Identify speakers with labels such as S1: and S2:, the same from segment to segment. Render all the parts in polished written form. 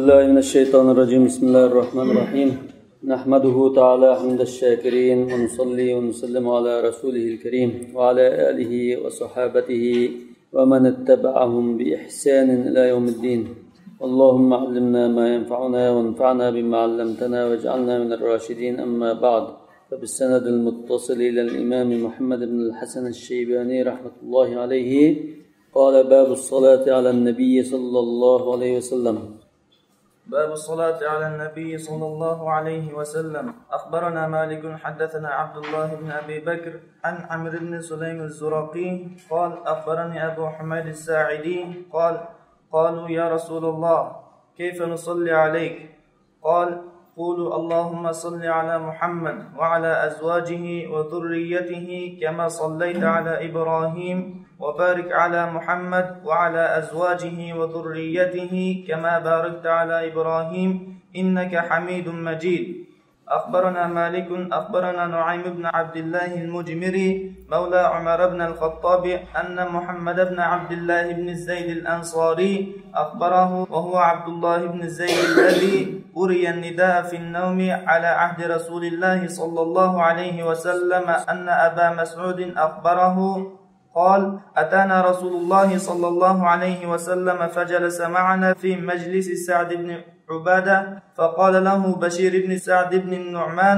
S1: بالله من الشيطان الرجيم بسم الله الرحمن الرحيم نحمده تعالى حمد الشاكرين ونصلي ونسلم على رسوله الكريم وعلى آله وصحابته ومن اتبعهم بإحسان إلى يوم الدين اللهم علمنا ما ينفعنا وانفعنا بما علمتنا واجعلنا من الراشدين أما بعد فبالسند المتصل إلى الإمام محمد بن الحسن الشيباني رحمة الله عليه قال باب الصلاة على النبي صلى الله عليه وسلم
S2: باب الصلاة على النبي صلى الله عليه وسلم. أخبرنا مالك حدثنا عبد الله بن أبي بكر عن عمرو بن سليم الزرقي قال أخبرني أبو حميد الساعدي قال قالوا يا رسول الله كيف نصلي عليك؟ قال قولوا اللهم صل على محمد وعلى أزواجه وذريته كما صليت على إبراهيم وبارك على محمد وعلى أزواجه وذريته كما باركت على إبراهيم إنك حميد مجيد. أخبرنا مالك أخبرنا نعيم بن عبد الله المجمري مولى عمر بن الخطاب أن محمد بن عبد الله بن زيد الأنصاري أخبره وهو عبد الله بن زيد الذي أري النداء في النوم على عهد رسول الله صلى الله عليه وسلم أن أبا مسعود أخبره قال أتانا رسول الله صلى الله عليه وسلم فجلس معنا في مجلس سعد بن عبادة فقال له بشير بن سعد بن النعمان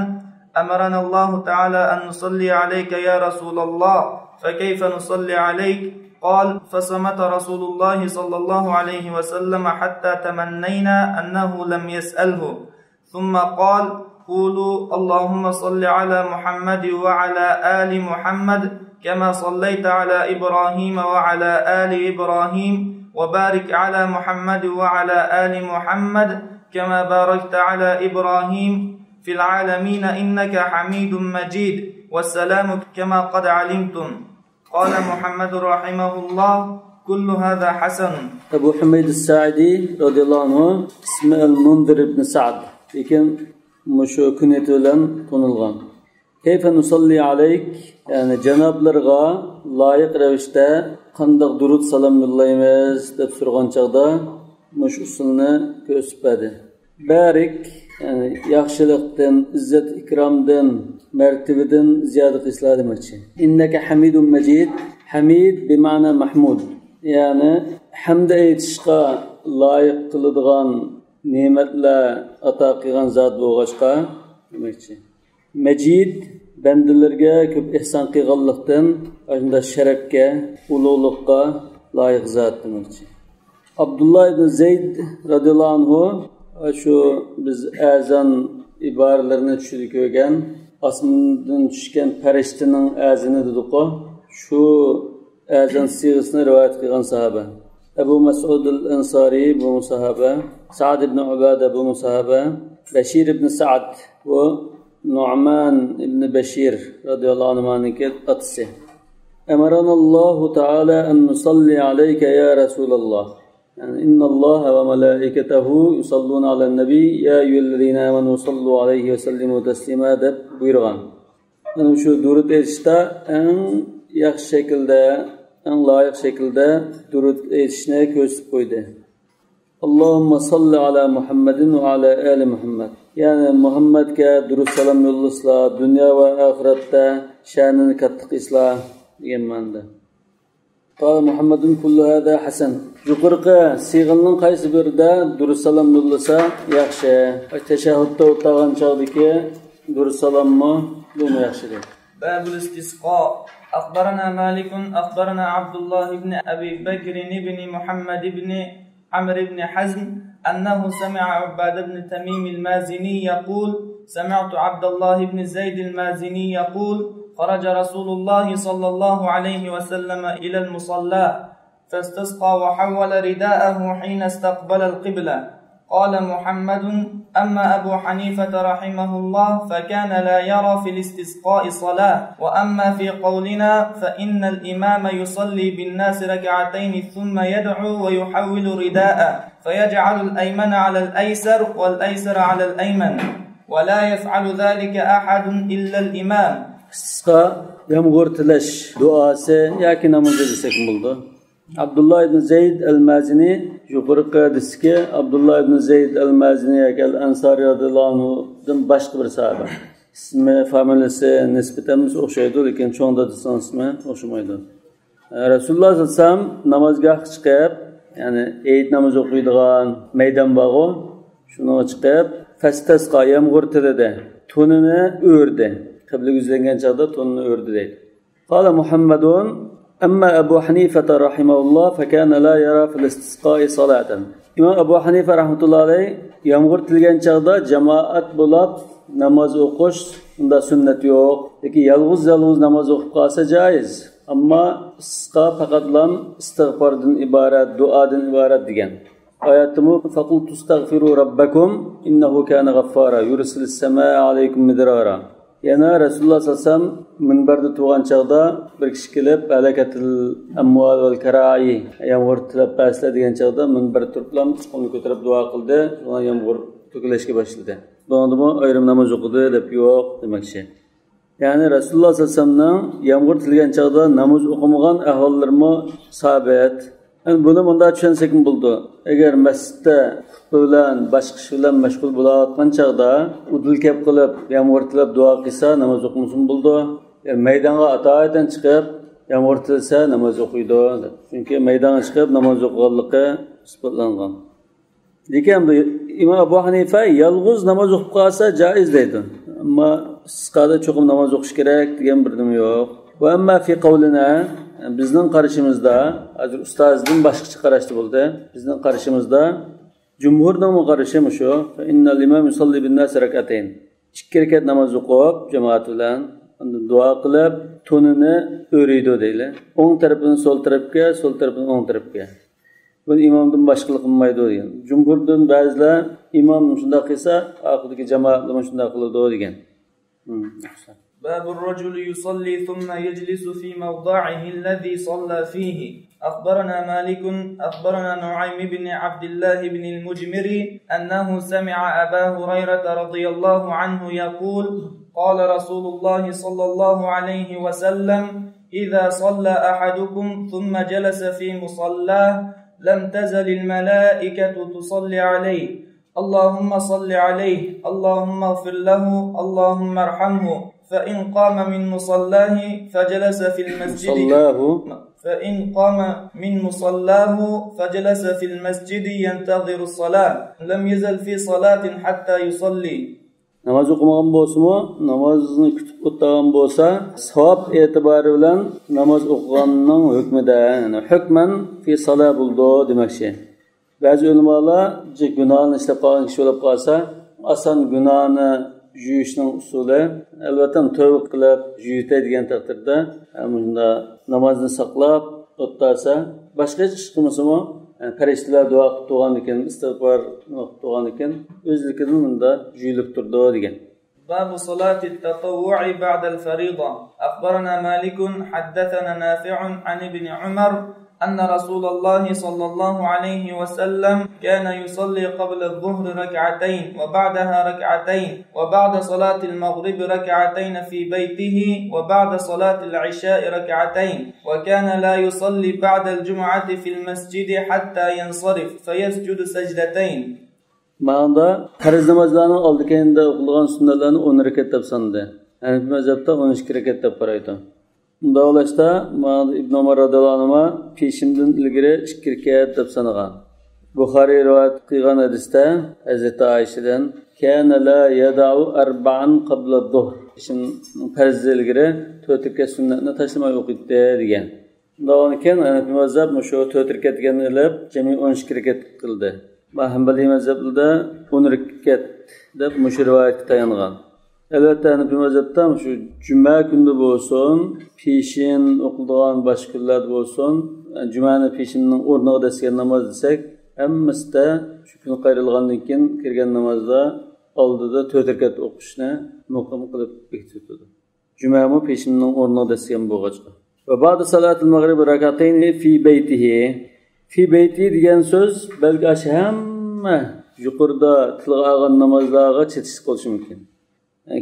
S2: أمرنا الله تعالى أن نصلي عليك يا رسول الله فكيف نصلي عليك؟ قال فصمت رسول الله صلى الله عليه وسلم حتى تمنينا أنه لم يسأله ثم قال قولوا اللهم صل على محمد وعلى آل محمد كما صليت على إبراهيم وعلى آل إبراهيم وبارك على محمد وعلى آل محمد كما باركت على إبراهيم في العالمين إنك حميد مجيد والسلام كما قد علمتم. قال محمد رحمه الله كل هذا حسن.
S1: أبو حميد الساعدي رضي الله عنه اسمه المنذر بن سعد لكن مشو كنيته لن تنلغان كيف نصلي عليك yani janoblarga loyiq ravishda qandoq durud salom yo'llaymiz deb so'ragan chog'da mush usulni ko'rsatdi. Barik yani yaxshilikdan, izzat ikromdan, martabadan ziyoda qilishlar demoqchi. Innaka hamidun majid. Hamid bi ma'na mahmud. Yani hamd aytishga loyiq qiladigan ne'matlar ato qilgan zot bo'lg'achqa demoqchi. Majid bandalarga ko'p ihson qilganlikdan shunda sharafga, ulug'likqa loyiq zot demoqchi. Abdullah ibn Zayd radhiyallohu anhu shu biz azon iboralarini tushirib ko'rgan osmondan tushgan farishtaning azini dediq-ku. Shu azon siyg'isini rivoyat qilgan sahaba. Abu Mas'ud al-Ansari bu sahaba, Sa'd ibn Ubada bu sahaba, Bashir ibn Sa'd bu Nu'man ibn Bashir radhiyallahu anhu'niki atsi. Amarana Allahu Ta'ala an nusalli alayka ya Rasulullah. Yani inna Allaha wa malaikatahu yusalluna alan nabiy ya ayyuhallazina amanu sallu alayhi wa sallimu taslima deb buyurgan. Yani shu durud aytishda eng yaxshi shaklda, eng loyiq shaklda durud aytishni ko'rsatib qo'ydi. Allahumma salli ala Muhammadin wa ala ali Muhammad. Yani Muhammadga durud salom yo'llaslar, dunyo va oxiratda sha'nini katta qilslar degan ma'noda. Qala Muhammadun kullu hada hasan. Yuqorqi siyg'ilning qaysi birida durud salom yo'llasa yaxshi. Tashahhudda o'tirgan chog'dagi durud salommi bu yaxshidir.
S2: Babul istisqa. أخبرنا مالك أخبرنا عبد الله بن أبي بكر بن محمد بن عمرو بن حزم أنه سمع عباد بن تميم المازني يقول سمعت عبد الله بن زيد المازني يقول خرج رسول الله صلى الله عليه وسلم إلى المصلى فاستسقى وحول رداءه حين استقبل القبلة. قال محمد أما أبو حنيفة رحمه الله فكان لا يرى في الاستسقاء صلاة وأما في قولنا فإن الإمام يصلي بالناس ركعتين ثم يدعو ويحول رداءه فيجعل الأيمن على الأيسر والأيسر على الأيمن ولا يفعل ذلك أحد إلا الإمام.
S1: Istisqa yomg'ir tilash duosi yoki namoz desek bo'ldi. Abdullah ibn Zayd al-Mazini yuqorqi hadisga Abdullah ibn Zayd al-Mazini al-Ansari radhiyallohu anhudan boshqa bir sahoba. İsmi, familiyasi nisbatan o'xshaydi, lekin cho'ng dadasining ismi o'xshamaydi. Rasululloh sallallohu alayhi vasallam namozga chiqib, ya'ni Eid namozi o'qiydigan maydon bog'i, shuni chiqib, fastasqa yomg'ir tilida to'nini o'rdi. Qibla yuzlangan chog'da to'nini o'rdi deydi. Qala Muhammadun amma Abu Hanifa rahimahulloh fakana la yara fil istisqa'i salatan. İmam Abu Hanifa rahmatullohi alayhi yomg'ir tilgan chog'da jamoat bo'lib namoz o'qish unda sunnat yo'q. Lekin yolg'iz namoz o'qib qolsa joiz. Ammo istisqa faqatlam istig'fordan iborat, duodan iborat degan. Oyatmu faqul tustagfiru robbakum innahu kana g'affara yursilis samaa alaykum midrara. Yana Rasululloh sallallohu alayhi vasallam minbarda turgan chog'da bir kishi kelib halakatul amwal val kara'i yomg'ir tilab pasla degan chog'da minbar turiblam qo'lni ko'tarib duo qildi. Sonra yomg'ir to'kilishga boshladi. Bundan ayrim namoz o'qidi deb yo'q demoqchi. Yani Rasululloh sallallohu alayhi vasallamning yomg'ir tilgan chog'da namoz o'qimagan ahvollarmi sabit. Yani bunu bunda tushunsak bo'ldi. Agar masjidda bilan boshqa ish bilan mashg'ul bo'layotgan chog'da udul kep qilib yomg'ir tilab duo qilsa namoz o'qimasin bo'ldi. Yani maydonga atoydan chiqib yomg'ir tilsa namoz o'qiydi. Chunki maydonga chiqib namoz o'qiganligi isbotlangan. Lekin İmam Abu Hanifa yolg'iz namoz o'qib qolsa joiz deydi. Ammo istisqoda cho'qim namoz o'qish kerak degan bir nima yo'q. Va amma fi qawlina bizning qarashimizda, hozir ustozning boshqacha qarashdi bo'ldi. Bizning qarashimizda jumhurning qarashi shu. Innal imam yusalli bin nas rak'atayn. 2 rakat namoz o'qib jamoat bilan duo qilib to'nini o'riydi deydi. O'ng tarafini so'l tarafga, so'l tarafini o'ng tarafga. Bu imomdan boshqalik qilmaydi degan. Jumhurdan ba'zilar imom shunday qilsa, oxirdagi jamoat ham shunday qiladi degan.
S2: باب الرجل يصلي ثم يجلس في موضعه الذي صلى فيه. أخبرنا مالك أخبرنا نعيم بن عبد الله بن المجمري أنه سمع أبا هريرة رضي الله عنه يقول قال رسول الله صلى الله عليه وسلم إذا صلى أحدكم ثم جلس في مصلاه لم تزل الملائكة تصلي عليه اللهم صل عليه اللهم اغفر له اللهم ارحمه فإن قام من مصلاه فجلس في المسجد فجلس في المسجد ينتظر الصلاة لم يزل في صلاة حتى يصلي.
S1: Namoz o'qimagan bo'lsa-mu, namozni kutib o'tgan bo'lsa, savob e'tibori bilan namoz o'qiganning hukmida, ya'ni hukman fi salat bo'ldi demoqchi. Ba'zi ulamolar gunohni ishlab qolgan kishi bo'lib qolsa, asan gunohni yuyishning usuli albatta tavba qilib yuyitadigan taqdirda bunda namozni saqlab o'tsa, boshqa ish qilmasa-mu, farishtalar duo qilib turgan ekan, istig'for qilib turgan ekan, o'zligidan bunda yuyilib turdi degan.
S2: باب صلاة التطوع بعد الفريضة. أخبرنا مالك حدثنا نافع عن ابن عمر أن رسول الله صلى الله عليه وسلم كان يصلي قبل الظهر ركعتين وبعدها ركعتين وبعد صلاة المغرب ركعتين في بيته وبعد صلاة العشاء ركعتين وكان لا يصلي بعد الجمعة في المسجد حتى ينصرف فيسجد سجدتين.
S1: Ma'anda farz namozlarning oldikenda o'qilgan sunnatlarni 10 rakat deb sanadi. Hanafi mazhabda 12 rakat deb qaraydi. Bunda olashda İbn Umar radhiyallohu anhu peshimdan ilgari 2 rakat deb sanagan. Buxoriy rivoyat qilgan hadisda Hazrat Aishadan kana la yada'u arba'an qabla adh-dhuhr. Farz ilgari 4 rakat sunnatni tashlamay o'qiydi degan. Bundan keyin Hanafi mazhab shu 4 rakat deganni ilib, jami 12 rakat qildi. Hanbali mazhabida 10 rakat deb mushur rivoyatga tayangan. Elbette Hanafi mazhabda shu juma kuni bo'lsin, peshin o'qiladigan boshqa kunlar bo'lsin, jumani peshinning o'rniga degan namoz desak, hammasida shu kun qayrilgandan keyin kirgan namozda oldida 4 rakat o'qishni muqim qilib bekitdi. Juma mu peshinning o'rniga degan bo'lg'achqa. Va ba'da salatul mag'rib rak'atayn fi baytihi. Fi beyti degan so'z balki hamma yuqorida tilga olgan namozlarga chetish qilishi mumkin.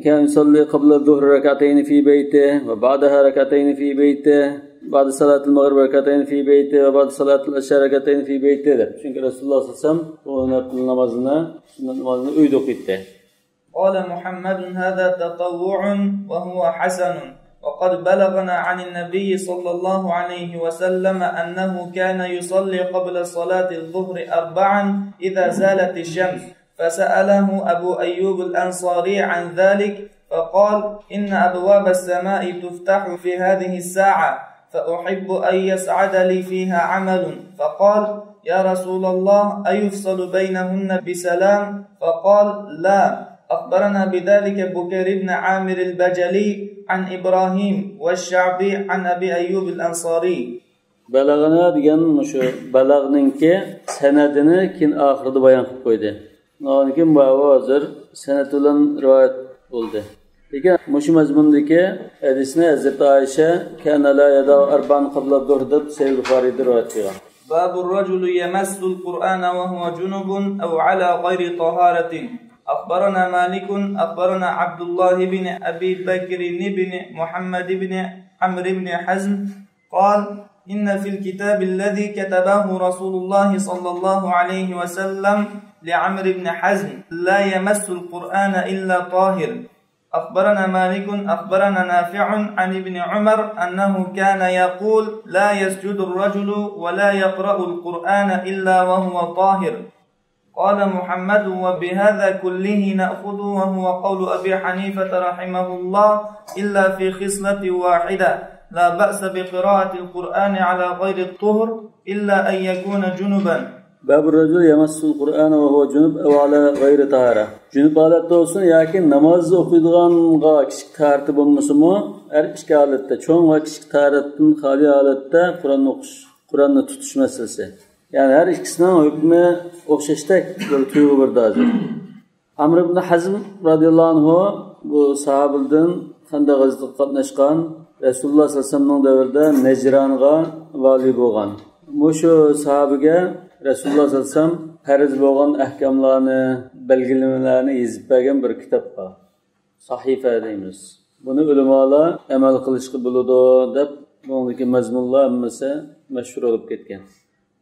S1: Kan yusalli qabla zuhr rak'atayn fi beyti va ba'daha rak'atayn fi beyti bazı salatul maghrib rakatayn fi beyti ve bazı salatul asr rakatayn fi beyti deb. Çünkü Resulullah sallallahu aleyhi ve sellem o nafil namazını, sünnet namazını uyda o'qiydi.
S2: قال محمد هذا تطوع وهو حسن وقد بلغنا عن النبي صلى الله عليه وسلم أنه كان يصلي قبل صلاة الظهر 4 إذا زالت الشمس فسأله أبو أيوب الأنصاري عن ذلك فقال إن أبواب السماء تفتح في هذه الساعة فأحب أن يسعد لي فيها عمل فقال يا رسول الله أيفصل بينهن بسلام فقال لا أخبرنا بذلك بكير بن عامر البجلي عن إبراهيم والشعبي عن أبي أيوب الأنصاري.
S1: Balag'ana degan shu balag'ninki sanadini keyin oxirida bayon qilib qo'ydi. Lekin bu hozir sanad bilan rivoyat bo'ldi. Lekin shu mazmundagi hadisni Hazrat Oysha kana la yada arban qabla dhuhr deb Sahih Buxoriyda rivoyat qilgan.
S2: باب الرجل يمس القرآن وهو جنب أو على غير طهارة. أخبرنا مالك أخبرنا عبد الله بن أبي بكر بن محمد بن عمرو بن حزم قال إن في الكتاب الذي كتبه رسول الله صلى الله عليه وسلم لعمرو بن حزم لا يمس القرآن إلا طاهر. أخبرنا مالك أخبرنا نافع عن ابن عمر أنه كان يقول لا يسجد الرجل ولا يقرأ القرآن إلا وهو طاهر. قال محمد وبهذا كله نأخذ وهو قول أبي حنيفة رحمه الله إلا في خصلة واحدة لا بأس بقراءة القرآن على غير الطهر إلا أن يكون جنبا.
S1: باب الرجل يمس القرآن وهو جنب أو على غير طهارة. Junub holatda olsun yoki namozni o'qiydiganga kichik tartib bo'lmasimi, har ikki holatda, cho'ng va kichik taratdan xoli holatda Qur'onni o'qish, Qur'onni tutish masalasi. Yani her ikisining hukmi o'xshashdek bir tuyg'u birda hozir. Amr ibn Hazm radhiyallohu anhu bu sahobalardan Xandaq g'azotida qatnashgan, Rasululloh sollallohu alayhi vasallamning davrida Najronga vali bo'lgan. Shu sahobaga Rasululloh sollallohu alayhi vasallam farz bo'lgan ahkamlarni, belgilamalarini yozib bergan bir kitob bor. Sahifa deymiz. Buni ulamolar amal qilishga bo'ladi deb buniki mazmunlar hammasi mashhur bo'lib ketgan.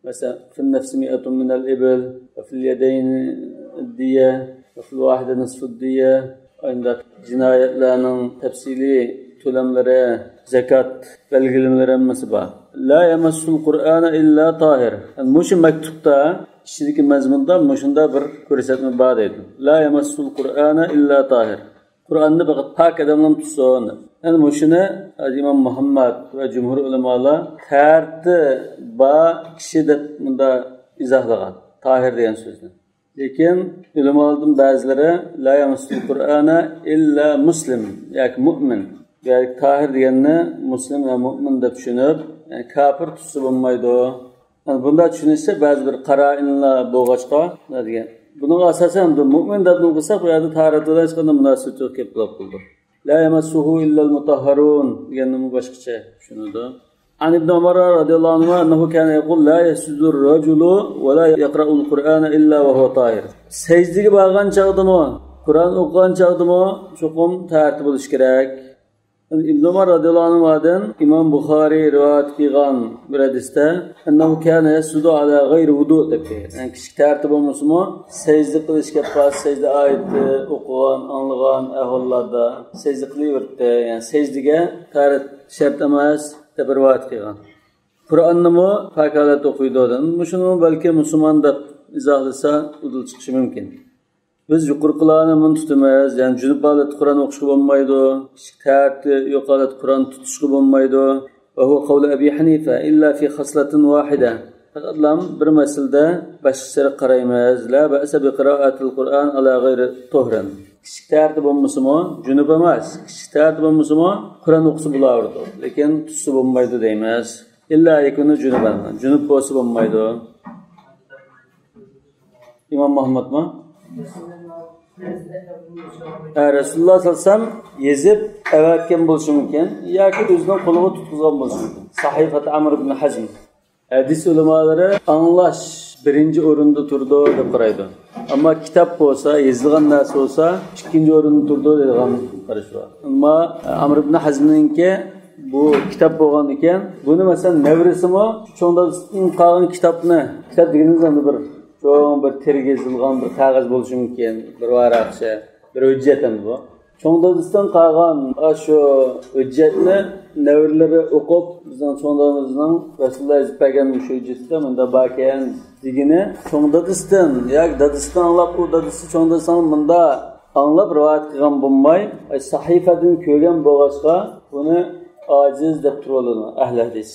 S1: Mesela fil nefsi mi'atun minel ibil ve fil yedeyn diye ve fil vahide nisfud diye aynı cinayetlerinin tefsili tölemlere, zekat belgelimleri emmesi var. La yemassul Kur'ana illa tahir. Yani muşu mektupta işçideki mezmunda muşunda bir ko'rsatma var deydi. La yemassul Kur'ana illa tahir. Kur'an'da fakat pak adamdan tutsun. Yani muşuna İmam Muhammed ve cumhur ulemalar terti ba kişi de bunda izahlagan. Tahir diyen sözünü. Lekin ulemalardan bazıları la yamassul Kur'ana illa muslim. Yani mümin. Yani tahir diyenini muslim ve mümin de düşünüp yani kafir tutsu bulmaydı. Yani bunda düşünürse bazı bir qara'inlar boğaçqa diyen. Bunun asasen de mümin dediğini kısak bu yerde taharatlığa çıkanda münasebet çok keplap buldu. La yamassuhu illal mutahharun diyenini başkaça düşünürdü. An İbn Ömer radıyallahu anhu annahu kana yaqul la yasjudur raculu ve la yaqra'ul Kur'ana illa ve huve tahir. Secdege bargan çağdımı, Kur'an okugan çağdımı çokum tartib bo'lish kerak. İbn Ömer radıyallahu anhu'dan İmam Buxoriy rivoyat qilgan bir hadisda annahu kana yasjudu ala g'ayri wudu dedi. Yani kichik tartib bo'lmasimi, secde qilishga pas, secde oyatni o'qigan, anglagan ahvollarda secde qilaverdi. Yani secdega tarat shart emas deb rivoyat qilgan. Qur'onni pak holatda o'qiydi odam. Shuni balki musulmon deb izohlasa udul chiqishi mumkin. Biz yuqorqilarni mun tutmaymiz. Yani junub holatda Qur'on o'qishga bo'lmaydi. Kichik tarti yo'q holatda Qur'on tutishga bo'lmaydi. Va huwa qawlu Abi Hanifa illa fi khaslatin wahida. Faqat bir masalada boshqacha qaraymiz. La ba'sa bi qira'atil Qur'an ala g'ayri tuhran. Kichik tarti bo'lmasimi, junub emas. Kichik tarti bo'lmasimi, Qur'on o'qisa bo'lardi. Lekin tutsa bo'lmaydi deymiz. İlla yakunu junuban. Junub bo'lsa bo'lmaydi. İmam Muhammed mi? Rasululloh sallallohu alayhi vasallam yezib avatgan bo'lishi mumkin yoki o'zining qo'liga tutqizgan bo'lishi mumkin. Sahifat Amr ibn Hazm. Hadis ulamolari anglash birinchi o'rinda turdi deb qaraydi. Ammo kitob bo'lsa, yozilgan narsa bo'lsa, ikkinchi o'rinda turdi degan qarash bor. Ammo Amr ibn Hazmninki bu kitap bo'lgan ekan. Buni masalan nevrisimi cho'ngdasdan qolgan kitobni, kitap deganingizda bir cho'ng bir terga yozilgan bir qog'oz bo'lishi mumkin, bir varaqcha, bir hujjat ham bu. Cho'ngdasdan qolgan shu hujjatni nevrlari o'qib, bizning cho'ngdamizning Rasululloh yozib bergan shu hujjatda bunda bakan degini cho'ngdasdan yoki dadisdan anglab, u dadisi cho'ngdasdan bunda anglab rivoyat qilgan bo'lmay, sahifadan ko'rgan bo'lg'achqa buni ojiz deb turoladi ahli hadis.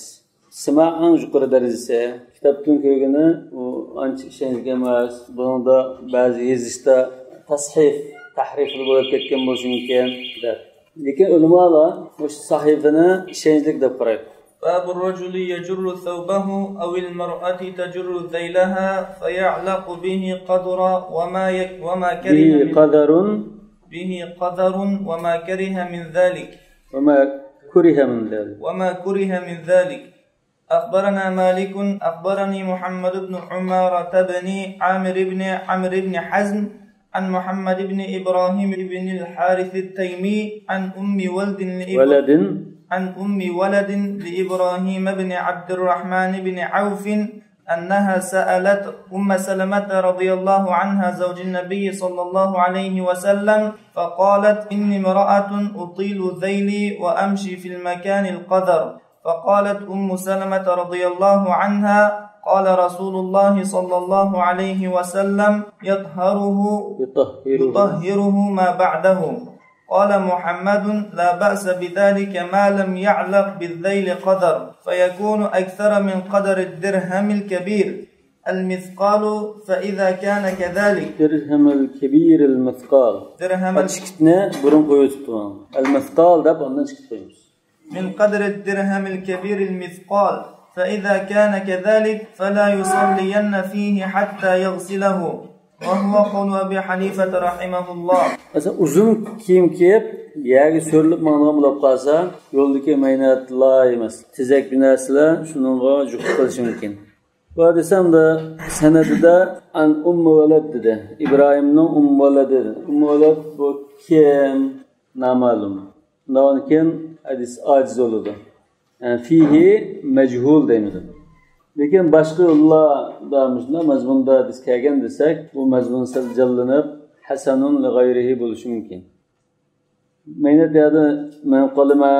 S1: Sima'ning yuqori darajasi, kitobdan ko'rgani u ancha ishonchli emas. Bunda ba'zi yozishda tashif, tahrif bo'lib ketgan bo'lishi mumkin. Lekin ulamolar bu sahifani ishonchli deb qaraydi.
S2: باب الرجل يجر ثوبه أو المرأة تجر ذيلها فيعلق به قدر وما كره
S1: به قدر
S2: وما كره من ذلك
S1: وما كره من ذلك
S2: أخبرنا مالك أخبرني محمد بن عمارة بن عامر بن حزم عن محمد بن إبراهيم بن الحارث التيمي عن أم ولد لإبراهيم بن عبد الرحمن بن عوف أنها سألت أم سلمة رضي الله عنها زوج النبي صلى الله عليه وسلم فقالت إني امرأة أطيل ذيلي وأمشي في المكان القذر فقالت أم سلمة رضي الله عنها قال رسول الله صلى الله عليه وسلم يطهره ما بعده. قال محمد لا بأس بذلك ما لم يعلق بالذيل قدر فيكون أكثر من قدر الدرهم الكبير المثقال فإذا كان كذلك
S1: درهم الكبير المثقال المثقال ده
S2: من قدر الدرهم الكبير المثقال فإذا كان كذلك فلا يصلين فيه حتى يغسله وهو قول أبي حنيفة رحمه الله.
S1: Mesela uzun kiyim giyip yerga so'rilib mang'am bo'lib qolsa, yo'ldagi maynatlar emas, tezak binasilar shuningga juq qilishi mumkin. Bu desamda sanadida an valad dedi. İbrahimning valadi. Valad bu kim nama'lum. Undan keyin hadis ojiz bo'ladi. Yani fihi mechul deymiz. Lekin boshqa yo'llarda mazmunda biz kelgan desak, bu mazmun saljallanib hasanun li g'ayrihi bo'lishi mumkin. Maynat deydi, men qolima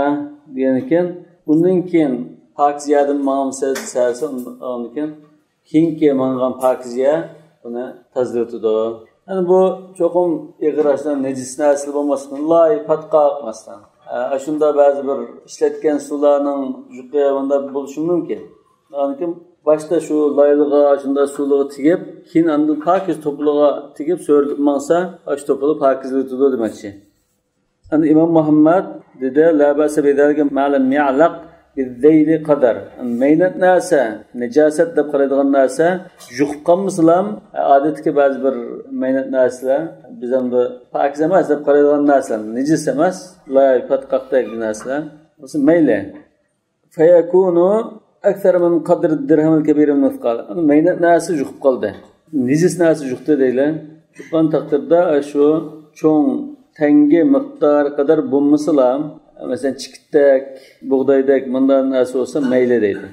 S1: degan ekan, undan keyin pakiziyadan ma'amsa desalsa, undan keyin mangan pakiziya buni tazlatadi. Yani bu cho'qim ig'rashdan nejis narsa bo'lmasdan, loy patqoqmasdan. Shunda ba'zi bir ishlatgan suvlarning juqayanda bo'lishi mumkin. Yani başta şu laylığa, şunda suluğa tigip, keyin andan pakiz topuğa tigip söylüp mangsa, aş topulu pakizli tutu demekçi. Yani İmam Muhammed dedi, la ba'sa bidalika ma lam ya'laq bizzeyli qadar. Meynat narsa, necaset deb qaraydigan narsa, juqib qolmasam, odatdagi ba'zi bir meynat narsalar biz ham pakiz emas deb qaraydigan narsalar, nejis emas, lay patqoqdagi narsalar, o'sha mayli. Fayakunu أكثر من قدر الدرهم الكبير المثقال. أنا مينات ناس جوخ قلده. نجس ناس جوخ تديله. شوفان تقدر شو شون تنجي مقدار قدر بمسلام. مثلا çikitek, buğdaydek bundan nasıl olsa meyle deydi.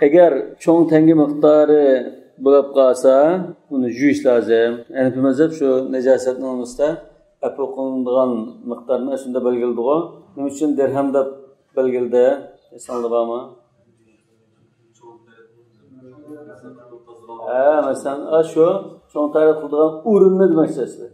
S1: Eğer şon tengi miktarı bulup kalsa, bunu jüiş lazım. Yani bir mezhep şu necasetin olmasında apokunduğun miktarını aslında belgeldi o. Bunun için dirhemde belgeldi. Esanlığa mı? Mesela şu tarih kıldığı ürünü demek istiyor.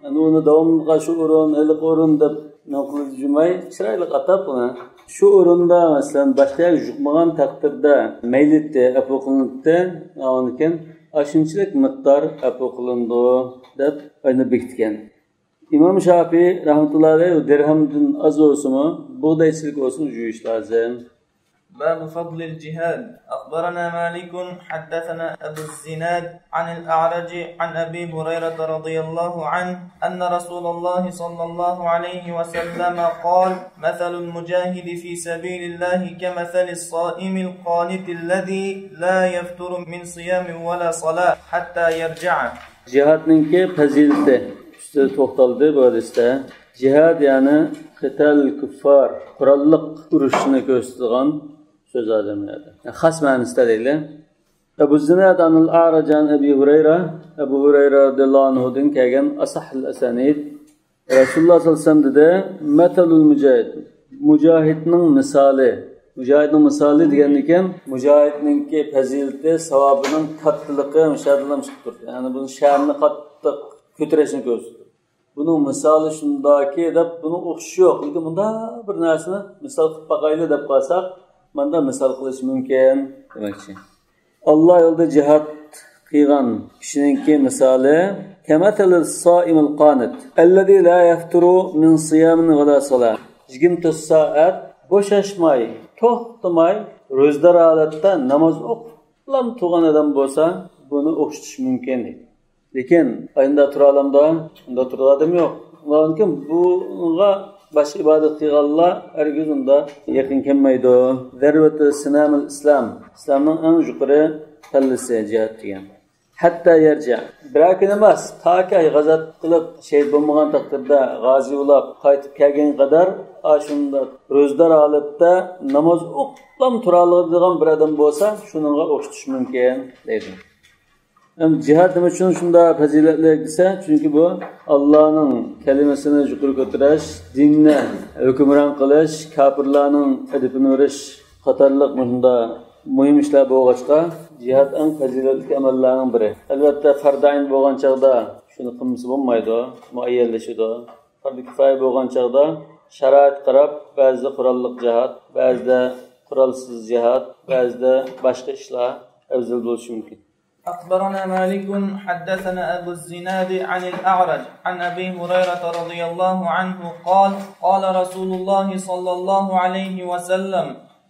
S1: Yani onu devamlı şu ürün, elik ürün de naklı cümleyi çırayla atıp ona. Şu üründe mesela başka yer yükmağın takdirde meylitte, apokulunette, anlaken aşınçılık miktar apokulundu deyip aynı bektiken. İmam Şafii rahmetullahi aleyhi dirhemden az olsun mu, buğdayçılık olsun jüiş lazım.
S2: باب فضل الجهاد. أخبرنا مالك حدثنا أبو الزناد عن الأعرج عن أبي هريرة رضي الله عنه أن رسول الله صلى الله عليه وسلم قال مثل المجاهد في سبيل الله كمثل الصائم القانت الذي لا يفتر من صيام ولا صلاة حتى يرجع.
S1: Cihadninki fazileti. üstüne to'xtaldi bu hadisda. Jihad ya'ni qital kuffar, qurolliq urushni ko'rsatgan so'z odamlarda. Xas ma'nosida deydi. Abu Zinad anil A'raj an Abi Hurayra, Abu Hurayra radhiyallohu anhudan kelgan asahul asanid. Rasululloh sallallohu alayhi vasallam dedi, matalul mujahid, mujahidning misoli. Mujahidning misoli degan ekan, mujahidningki fazilati, savobining kattaligi mushaddilam chiqib turdi. Ya'ni buni sha'nini qattiq ko'tarishni ko'rsatdi. Buning misoli shundaki deb buni o'xshashi yo'q. Lekin bunda bir narsani misol qilib baqayli deb qolsak, menda misol qilish mumkin demoqchi. Alloh yo'lida jihad qilgan kishiningki misoli kamatalil soimil qanit allazi la yafturu min siyamin va la salat. 24 soat bo'shashmay, to'xtamay, ro'zdor holatda namoz o'qib turgan odam bo'lsa, buni o'xshatish mumkin deydi. Lekin ayında turalamda, unda turadigan yo'q. Lekin bunga boshqa ibodat qilganlar hargiz unda yaqin kelmaydi. Zarvatu sinamul islom, islomning eng yuqori pallasi jihad degan. Hatta yarja. Biroq emas, toki g'azat qilib shahid bo'lmagan taqdirda g'azi bo'lib qaytib kelgan qadar ashunda ro'zdor holatda namoz o'qib turadigan bir odam bo'lsa, shuningga o'xshatish mumkin deydi. Jihad nima uchun shunda fazilatli desa, chunki bu Allohning kalimasini yuqori ko'tarish, dinni hukmron qilish, kofirlarning adibini o'rish qatorliq bunda muhim ishlar bo'lg'achqa, jihad eng fazilatli amallarning biri. Albatta fardayn bo'lgan chaqda shuni qilmasa bo'lmaydi, muayyanlashadi. Fardi kifoya bo'lgan chaqda sharoit qarab, ba'zida qurolliq jihad, ba'zida qurolsiz jihad, ba'zida boshqa ishlar afzal bo'lishi mumkin.
S2: أخبرنا مالك حدثنا أبو الزناد عن الأعرج عن أبي هريرة رضي الله عنه قال قال رسول الله صلى الله عليه وسلم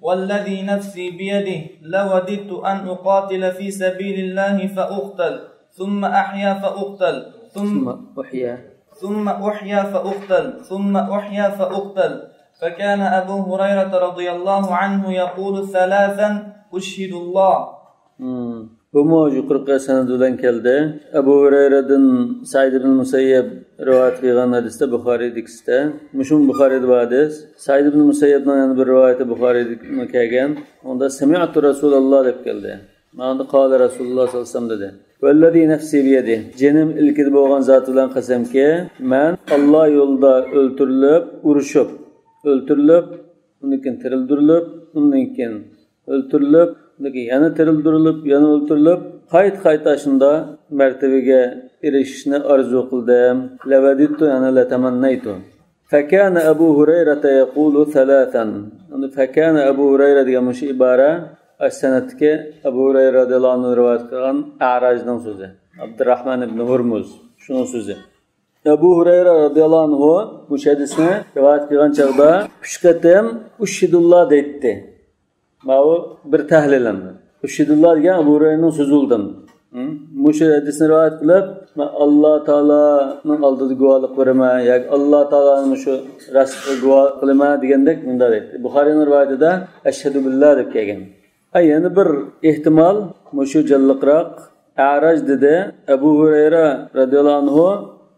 S2: والذي نفسي بيده لوددت أن أقاتل في سبيل الله فأقتل ثم أحيا فأقتل ثم أحيا فأقتل فكان أبو هريرة رضي الله عنه يقول ثلاثا أشهد الله.
S1: Bu yuqorqi sanad bilan keldi. Abu Hurayradan Said ibn Musayyib rivoyat qilgan hadisda Buxoriydagida, mushum Buxoriyda bor hadis. Said ibn Musayyibning yana bir rivoyati Buxoriyda kelgan. Unda sami'tu Rasululloh deb keldi. Mana qala Rasululloh sallallohu alayhi vasallam dedi. Vallazi nafsi bi yadi. Jinim ilkida bo'lgan zot bilan qasamki, men Alloh yo'lida o'ltirilib, urushib, o'ltirilib, undan keyin tirildirilib, undan keyin o'ltirilib, yana tirildirilib, yana o'ltirilib, qayta-qayta martabaga erishishni orzu qildim. Lavadittu ana la tamannaytu. Fakana Abu Hurayra yaqulu thalathan. Unda fakana Abu Hurayra degan mush ibora as-sanadga Abu Hurayra radhiyallohu anhu rivoyat qilgan A'rajning so'zi. Abdurrahman ibn Hurmuz shuning so'zi. Abu Hurayra radhiyallohu anhu mush hadisni rivoyat qilgan chaqda 3 qatam ushidulloh deydi. Ma'u bir tahlilandi. Ushidulloh degan Abu Hurayraning so'zi bo'ldi. Mush hadisni rivoyat qilib, Alloh taoloning oldida guvohlik beraman, yoki Alloh taoloni shu rostga guvoh qilaman degandek bunda deydi. Buxoriyning rivoyatida ashhadu billah deb kelgan. Yana bir ehtimol mushu jalliqroq A'raj dedi. Abu Hurayra radhiyallohu anhu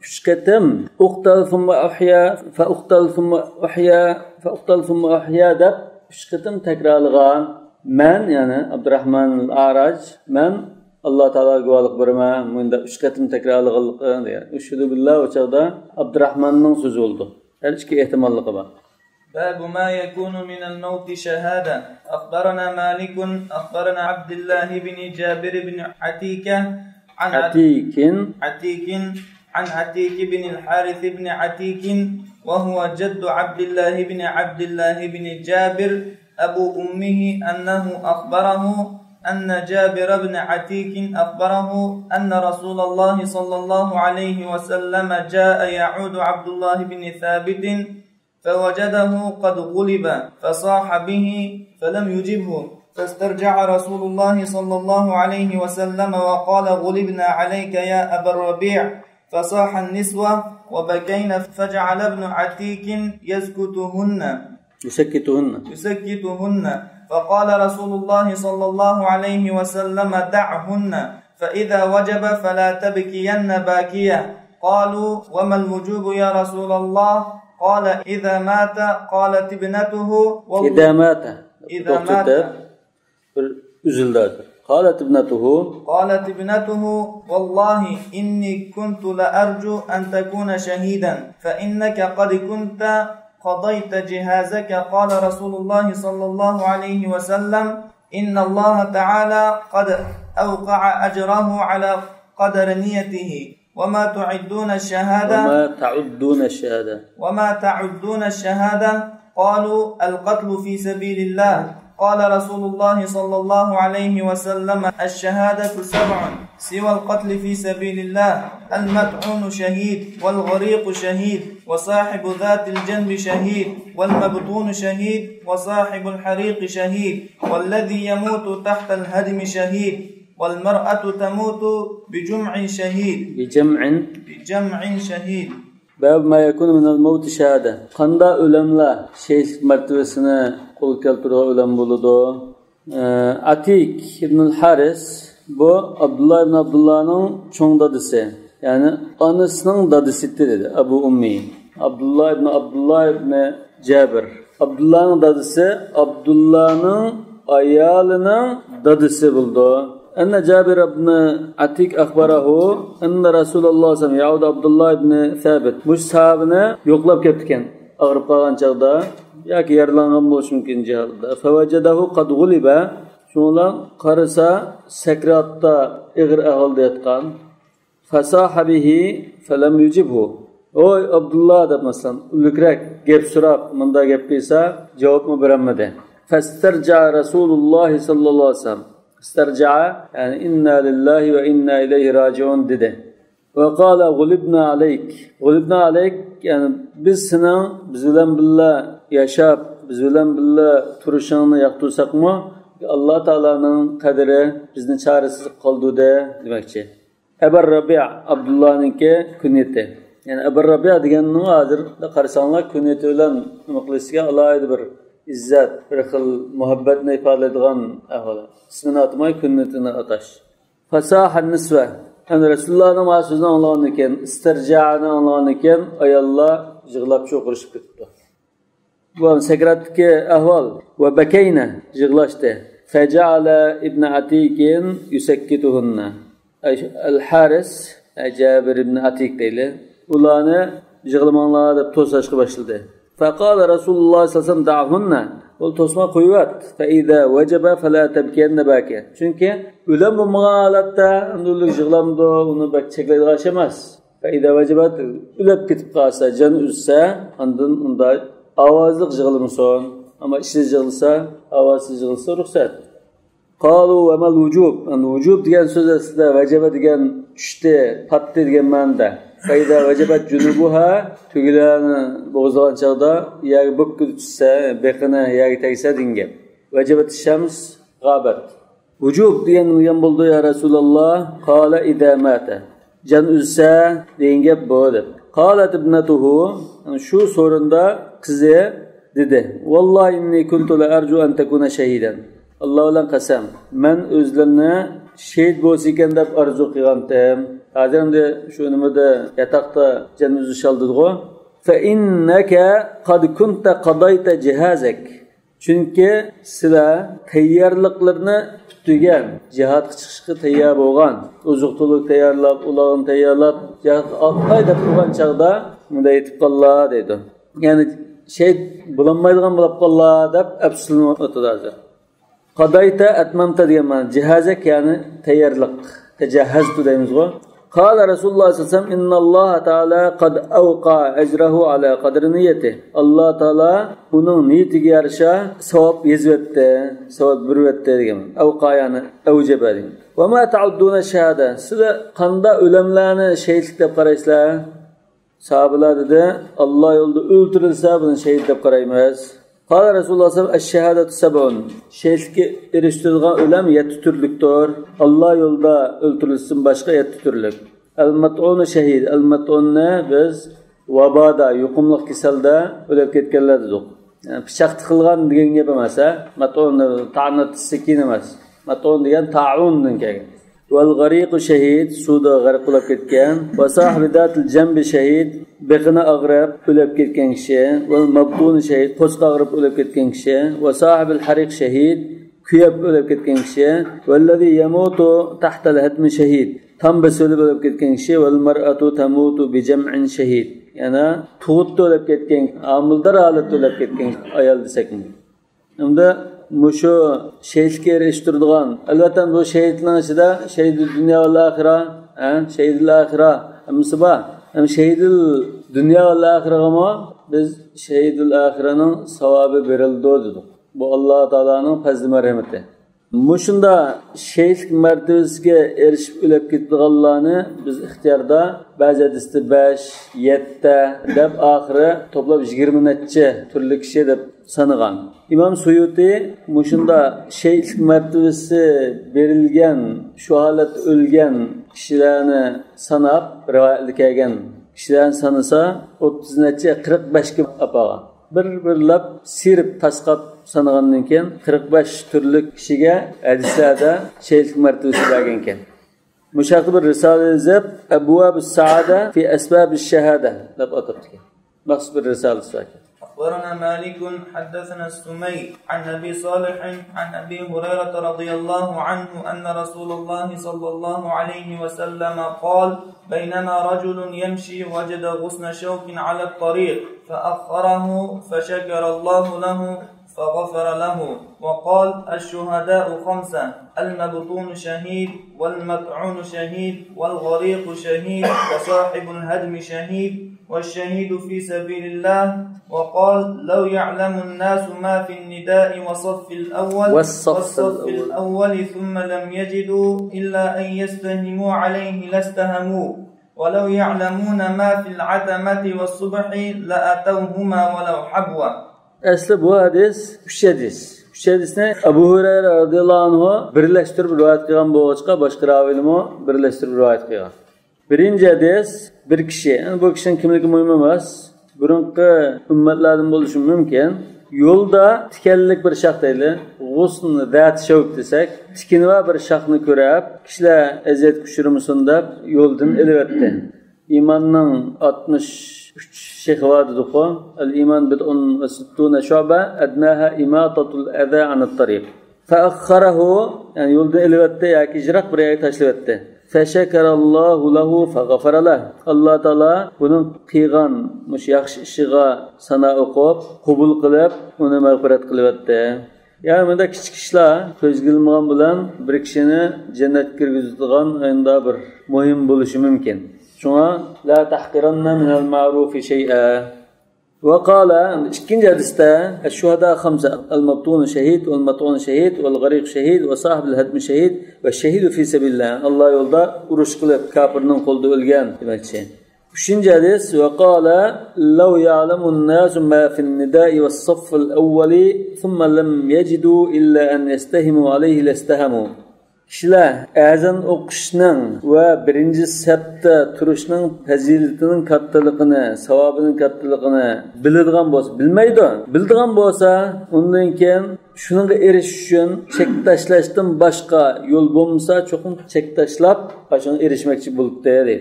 S1: 3 qatam uqtal thumma ahya fa uqtal thumma ahya fa uqtal thumma ahya deb 3 qatam takrorlagan. Men yani Abdurrahman al-A'raj men Alloh taolo guvohlik beraman, bunda 3 qatam takrorlagan degan. Ushhudu billah o'chaqda Abdurrahmanning so'zi bo'ldi. Har ikki ehtimolligi bor.
S2: باب ما يكون من الموت شهادة. أخبرنا مالك أخبرنا عبد الله بن جابر بن عتيكة عن عتيك بن الحارث بن عتيك وهو جد عبد الله بن جابر أبو أمه أنه أخبره أن جابر بن عتيك أخبره أن رسول الله صلى الله عليه وسلم جاء يعود عبد الله بن ثابت فوجده قد غلب فصاح به فلم يجبه فاسترجع رسول الله صلى الله عليه وسلم وقال غلبنا عليك يا أبا الربيع فصاح النسوة وبكينا فجعل ابن عتيك يسكتهن فقال رسول الله صلى الله عليه وسلم دعهن فإذا وجب فلا تبكين باكية قالوا وما الوجوب يا رسول الله قال إذا مات قالت ابنته
S1: إذا مات قالت ابنته
S2: والله إني كنت لأرجو أن تكون شهيدا فإنك قد كنت قضيت جهازك قال رسول الله صلى الله عليه وسلم إن الله تعالى قد أوقع أجره على قدر نيته وما تعدون الشهادة قالوا القتل في سبيل الله قال رسول الله صلى الله عليه وسلم الشهادة 7 سوى القتل في سبيل الله المطعون شهيد والغريق شهيد وصاحب ذات الجنب شهيد والمبطون شهيد وصاحب الحريق شهيد والذي يموت تحت الهدم شهيد والمرأة تموت بجمع شهيد
S1: باب ما يكون من الموت شهادة قندا ألملا شيخ مرتبسine kul keltirgan ölen buludu. Atik ibn Haris bu Abdullah ibn Abdullah'ın çoğun dadısı. Yani anısının dadısı dedi Abu Ummi. Abdullah ibn Cabir. Abdullah'ın dadısı Abdullah'ın ayalının dadısı buldu. Enne Cabir ibn Atik akbarahu enne Resulullah sallallahu aleyhi ve Abdullah ibn Thabit. Bu sahabını yoklap ketken ağırıp kalan çağda yoki yaralangan bo'lishi mumkin jihatda. Fawajadahu qad ghuliba. Shundan qarasa sakratda ig'ir ahvolda yotgan. Fasahabihi falam yujibhu. Oy Abdullah deb masalan ulukrak gap so'rab munda gap qilsa javobni bermadi. Fastarja Rasululloh sallallohu alayhi vasallam. Istarja yani inna lillahi ve inna ilayhi raciun dedi. Ve qala gulibna aleyk yani biz bilan billa yaşab biz bilan billa turishingni yoqtirsakmi Alloh taolaning qadri bizni chorasiz qoldi demoqchi. Abu Rabi' Abdullahninki kunyati. Yani Abu Rabi' deganni hozir qarasanglar kunyati bilan nima qilishiga alohida bir izzat, bir xil muhabbatni ifodalaydigan ahvol. İsmini atmay kunyatini atash. Fasahan nisva. Yani Resulullah'ın sözünü anlayanken, istirca'ını anlayanken ayollar yığılab çoğuruşup gitti. Bu sekratki ahval ve bekeyne yığılaştı. Feca'ala İbn Atik'in yusekkituhunna. El-Haris, Cabir İbn Atik deyli. Ulanı yığılmanlığa da tosaşkı başladı. Fekala Resulullah sallallahu aleyhi ve sellem da'hunna. Ol tosma koyuvat. Fe-idâ vecebe felâ tebkenne bâke. Çünkü ölen bu mağalatta andurluk yığılamdı, onu bak çekleydi kaçamaz. Fe-idâ vecebet ölep gitip kalsa, can üzse, andın onda avazlık yığılımı son. Ama işsiz yığılsa, avazsız yığılsa ruhsat. Kalu ve mel vücub. Yani vücub diyen söz aslında vecebe diyen düştü, pattı diyen manda. Fayda vecebet cunubuha tügülerini boğazlanan çağda yağ bıkkı tutsa, bekine yağ tegse dinge. Vecebet şems gâbet. Vücub diyen yan buldu ya Resulallah. Kâle idâmâte. Can üzse dinge boğadır. Kâlet ibnetuhu. Yani şu sorunda kızı dedi. Vallahi inni kuntu la ercu en tekune şehiden. Allah olan kasam. Men özlerine şehit bo'lsa deb arzu qilgandim. Hozirda shu nimada yatakda jannuzni shaldirgo. Fa innaka qad kunta qadayta jihazak. Chunki sizlar tayyorliklarni tugagan, jihatga chiqishga tayyor bo'lgan, oziq-to'liq tayyorlab, ularni tayyorlab, jihad qayda turgan chaqda bunda yetib qollar dedi. Ya'ni shehit bo'lmaydigan bo'lib qollar deb afsuslanib o'tiradi. Qadayta atmamta diyeman. Cihazek yani tayyorlik. Tejahhaztu deyimizgo. Qala Rasulullah sallallahu aleyhi ve sellem innalloha taala qad awqa ajrahu ala qadri niyati. Allah taala bunun niyatiga yarasha savob yezvetdi, savob bervetdi degan. Awqa yani avjaba degan. Va ma ta'udduna shahada. Sizlar qanda o'limlarni shahidlik deb qaraysizlar? Sahabalar dedi, Allah yo'lida o'ltirilsa buni shahid deb qaraymiz. Qala Rasulullah sallallahu aleyhi ve sellem eş-şehadatu sab'un. Şehitlikka erishtirilgan o'lim 7 turlikdir. Allah yo'lida o'ltirilsin boshqa 7 turlik. Al-mat'unu shahid. Al-mat'unni biz vaboda, yuqumliq kasalda o'lib ketganlar dedik. Yani pichoq tiqilgan degan gap emas, mat'un ta'nat sakin emas. Mat'un degan ta'undan kelgan. والغريق شهيد سودا غرق bo'lib ketgan وصاحب ذات الجنب شهيد beqini ag'rab o'lib ketgan kishi والمبطون شهيد qo'sqa ag'rab o'lib ketgan kishi وصاحب الحريق شهيد kuyib o'lib ketgan kishi والذي يموت تحت الهدم شهيد tam o'lib ketgan kishi والمرأة تموت بجمع شهيد yana tug'utda o'lib ketgan amildor holatda o'lib ketgan ayol desak unda mushu shehidga erishtiradigan albatta bu shehidning ichida shehidul dunyo va oxira shehidul oxira hammasi bor shehidul dunyo va oxiragami biz shehidul oxiraning savobi berildi dedik bu alloh taoloning fazli marhamati mushunda shehid martabasiga erishib o'lib ketganlarni biz ixtiyorda ba'zi hadisda 5, 7 deb oxiri to'plab 20 necha turli kishi deb sanagan. İmam Suyuti mushunda shehid martabasi berilgan shu holat o'lgan kishilarni sanab rivoyatga kelgan kishilarni sanasa 30 necha 45 ga apagan. Bir-birlab sirib tasqab sanagandan keyin 45 turli kishiga hadislarda shehid martabasi bergan ekan. Mushaqi bir risola yozib Abwabus Saada fi Asbabish Shahada deb atabdi. Maxsus bir risola ekan.
S2: أخبرنا مالك حدثنا السمي عن أبي صالح عن أبي هريرة رضي الله عنه أن رسول الله صلى الله عليه وسلم قال بينما رجل يمشي وجد غصن شوك على الطريق فأخره فشكر الله له فغفر له وقال الشهداء 5 المبطون شهيد والمطعون شهيد والغريق شهيد وصاحب الهدم شهيد والشهيد في سبيل الله وقال لو يعلم الناس ما في النداء والصف الأول ثم لم يجدوا إلا أن يستهموا عليه لاستهموا ولو يعلمون ما في العتمة والصبح لأتوهما ولو حبوا.
S1: Asli bu hadis 3 hadis. 3 hadisni Abu Hurayra radhiyallohu anhu birlashtirib rivoyat qilgan bo'lg'achqa boshqa raviylarmi birlashtirib rivoyat qilgan. Birinchi hadis bir kishi, yani bu kishining kimligi muhim emas. Burunqi ummatlardan bo'lishi mumkin. Yo'lda tikanlik bir shax deyli, g'usn zat shavk desak, tikinva bir shaxni ko'rib, kishilar aziyat kuchirmasin deb yo'ldan elvatdi. İmanning 63 شيخوات دخو الإيمان بدء وستون شعبة أدناها إماطة الأذى عن الطريق فأخره يعني يولد إلوته يعني جرق بريء تشلوته فشكر الله له فغفر له الله تعالى bunun qilgan mush yaxshi ishiga sana o'qib qabul qilib uni mag'firat qilyapti. Yani bunda kichik ishlar ko'zga ilmagan bilan bir kishini jannatga kirgizadigan endi bir muhim bo'lishi mumkin. Şuna la tahqiranna min al-ma'ruf shay'a. Ve qala ikinci hadiste eş-şuhada 5 el-mabtun şehid ve'l-mat'un şehid ve'l-gariq şehid ve sahib el-hadm şehid ve şehid fi sabilillah. Allah yolda uruş qilib kafirning qo'lida o'lgan demakchi. Üçüncü hadis ve qala law ya'lamu an-nasu ma fi an-nida'i was-saff al-awwali thumma lam yajidu illa an yastahimu alayhi lastahamu. Kishilar azan o'qishning va birinchi safda turishning fazilatining kattaligini, savobining kattaligini biladigan bo'lsa, bilmaydi. Biladigan bo'lsa, undan keyin shunga erishish uchun chek tashlashdan boshqa yo'l bo'lmasa, cho'qim chek tashlab, shunga erishmoqchi bo'libdi deydi.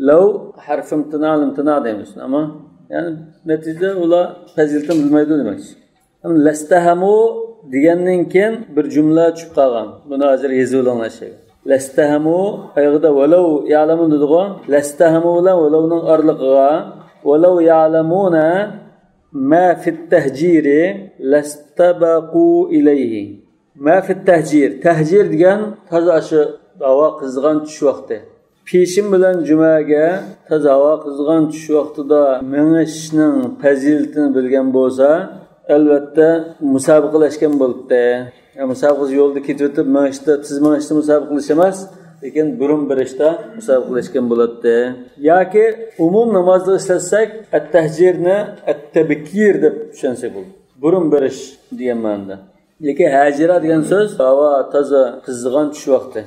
S1: Law harfim tina deymiz, ammo ya'ni natijada ular fazilatini bilmaydi demakchi. Lastahamu degandan keyin bir jumla tushib qolgan. Buni hozir yozib olinglar. Lastahamu ayog'ida walau ya'lamun dedigo, lastahamu bilan walauning orlig'iga walau ya'lamuna ma fit tahjiri lastabaqu ilayhi. Ma fit tahjir. Tahjir degan toza shu havo qizg'an tush vaqti. Peshin bilan jumaga toza havo qizg'an tush vaqtida mengishning fazilatini bilgan bo'lsa, albatta musobaqalashgan bo'libdi. Musobaqaga yo'lda ketib o'tib, tiz mangishda musobaqalash emas, lekin burun birishda musobaqalashgan bo'ladi. Yoki umum namozda ishlatsak, at-tahjirni at-tabkir deb tushunsak bo'ladi. Burun birish degan ma'noda. Lekin hajira degan so'z havo toza qizg'an tush vaqti.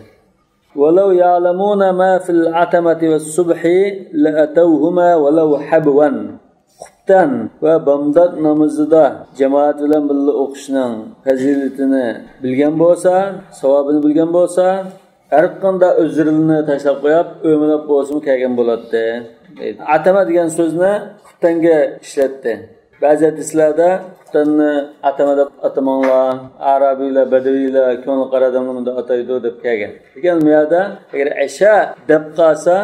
S1: Walau ya'lamuna ma fil atamati was-subhi la'atawhuma walau habwan. Xubtan va bomdod namozida jamoat bilan birga o'qishning fazilatini bilgan bo'lsa, savobini bilgan bo'lsa, Her qanda özürlüğünü tashlab qo'yib, o'milab bo'lsin kelgan bo'ladi. Atama degan so'zni xutanga ishlatdi. Ba'zi hadislarda xutanni atama deb atamanglar, arabiylar, badaviylar ko'ngil qaradimda ataydi deb kelgan. Lekin bu yerda agar asha deb qolsa,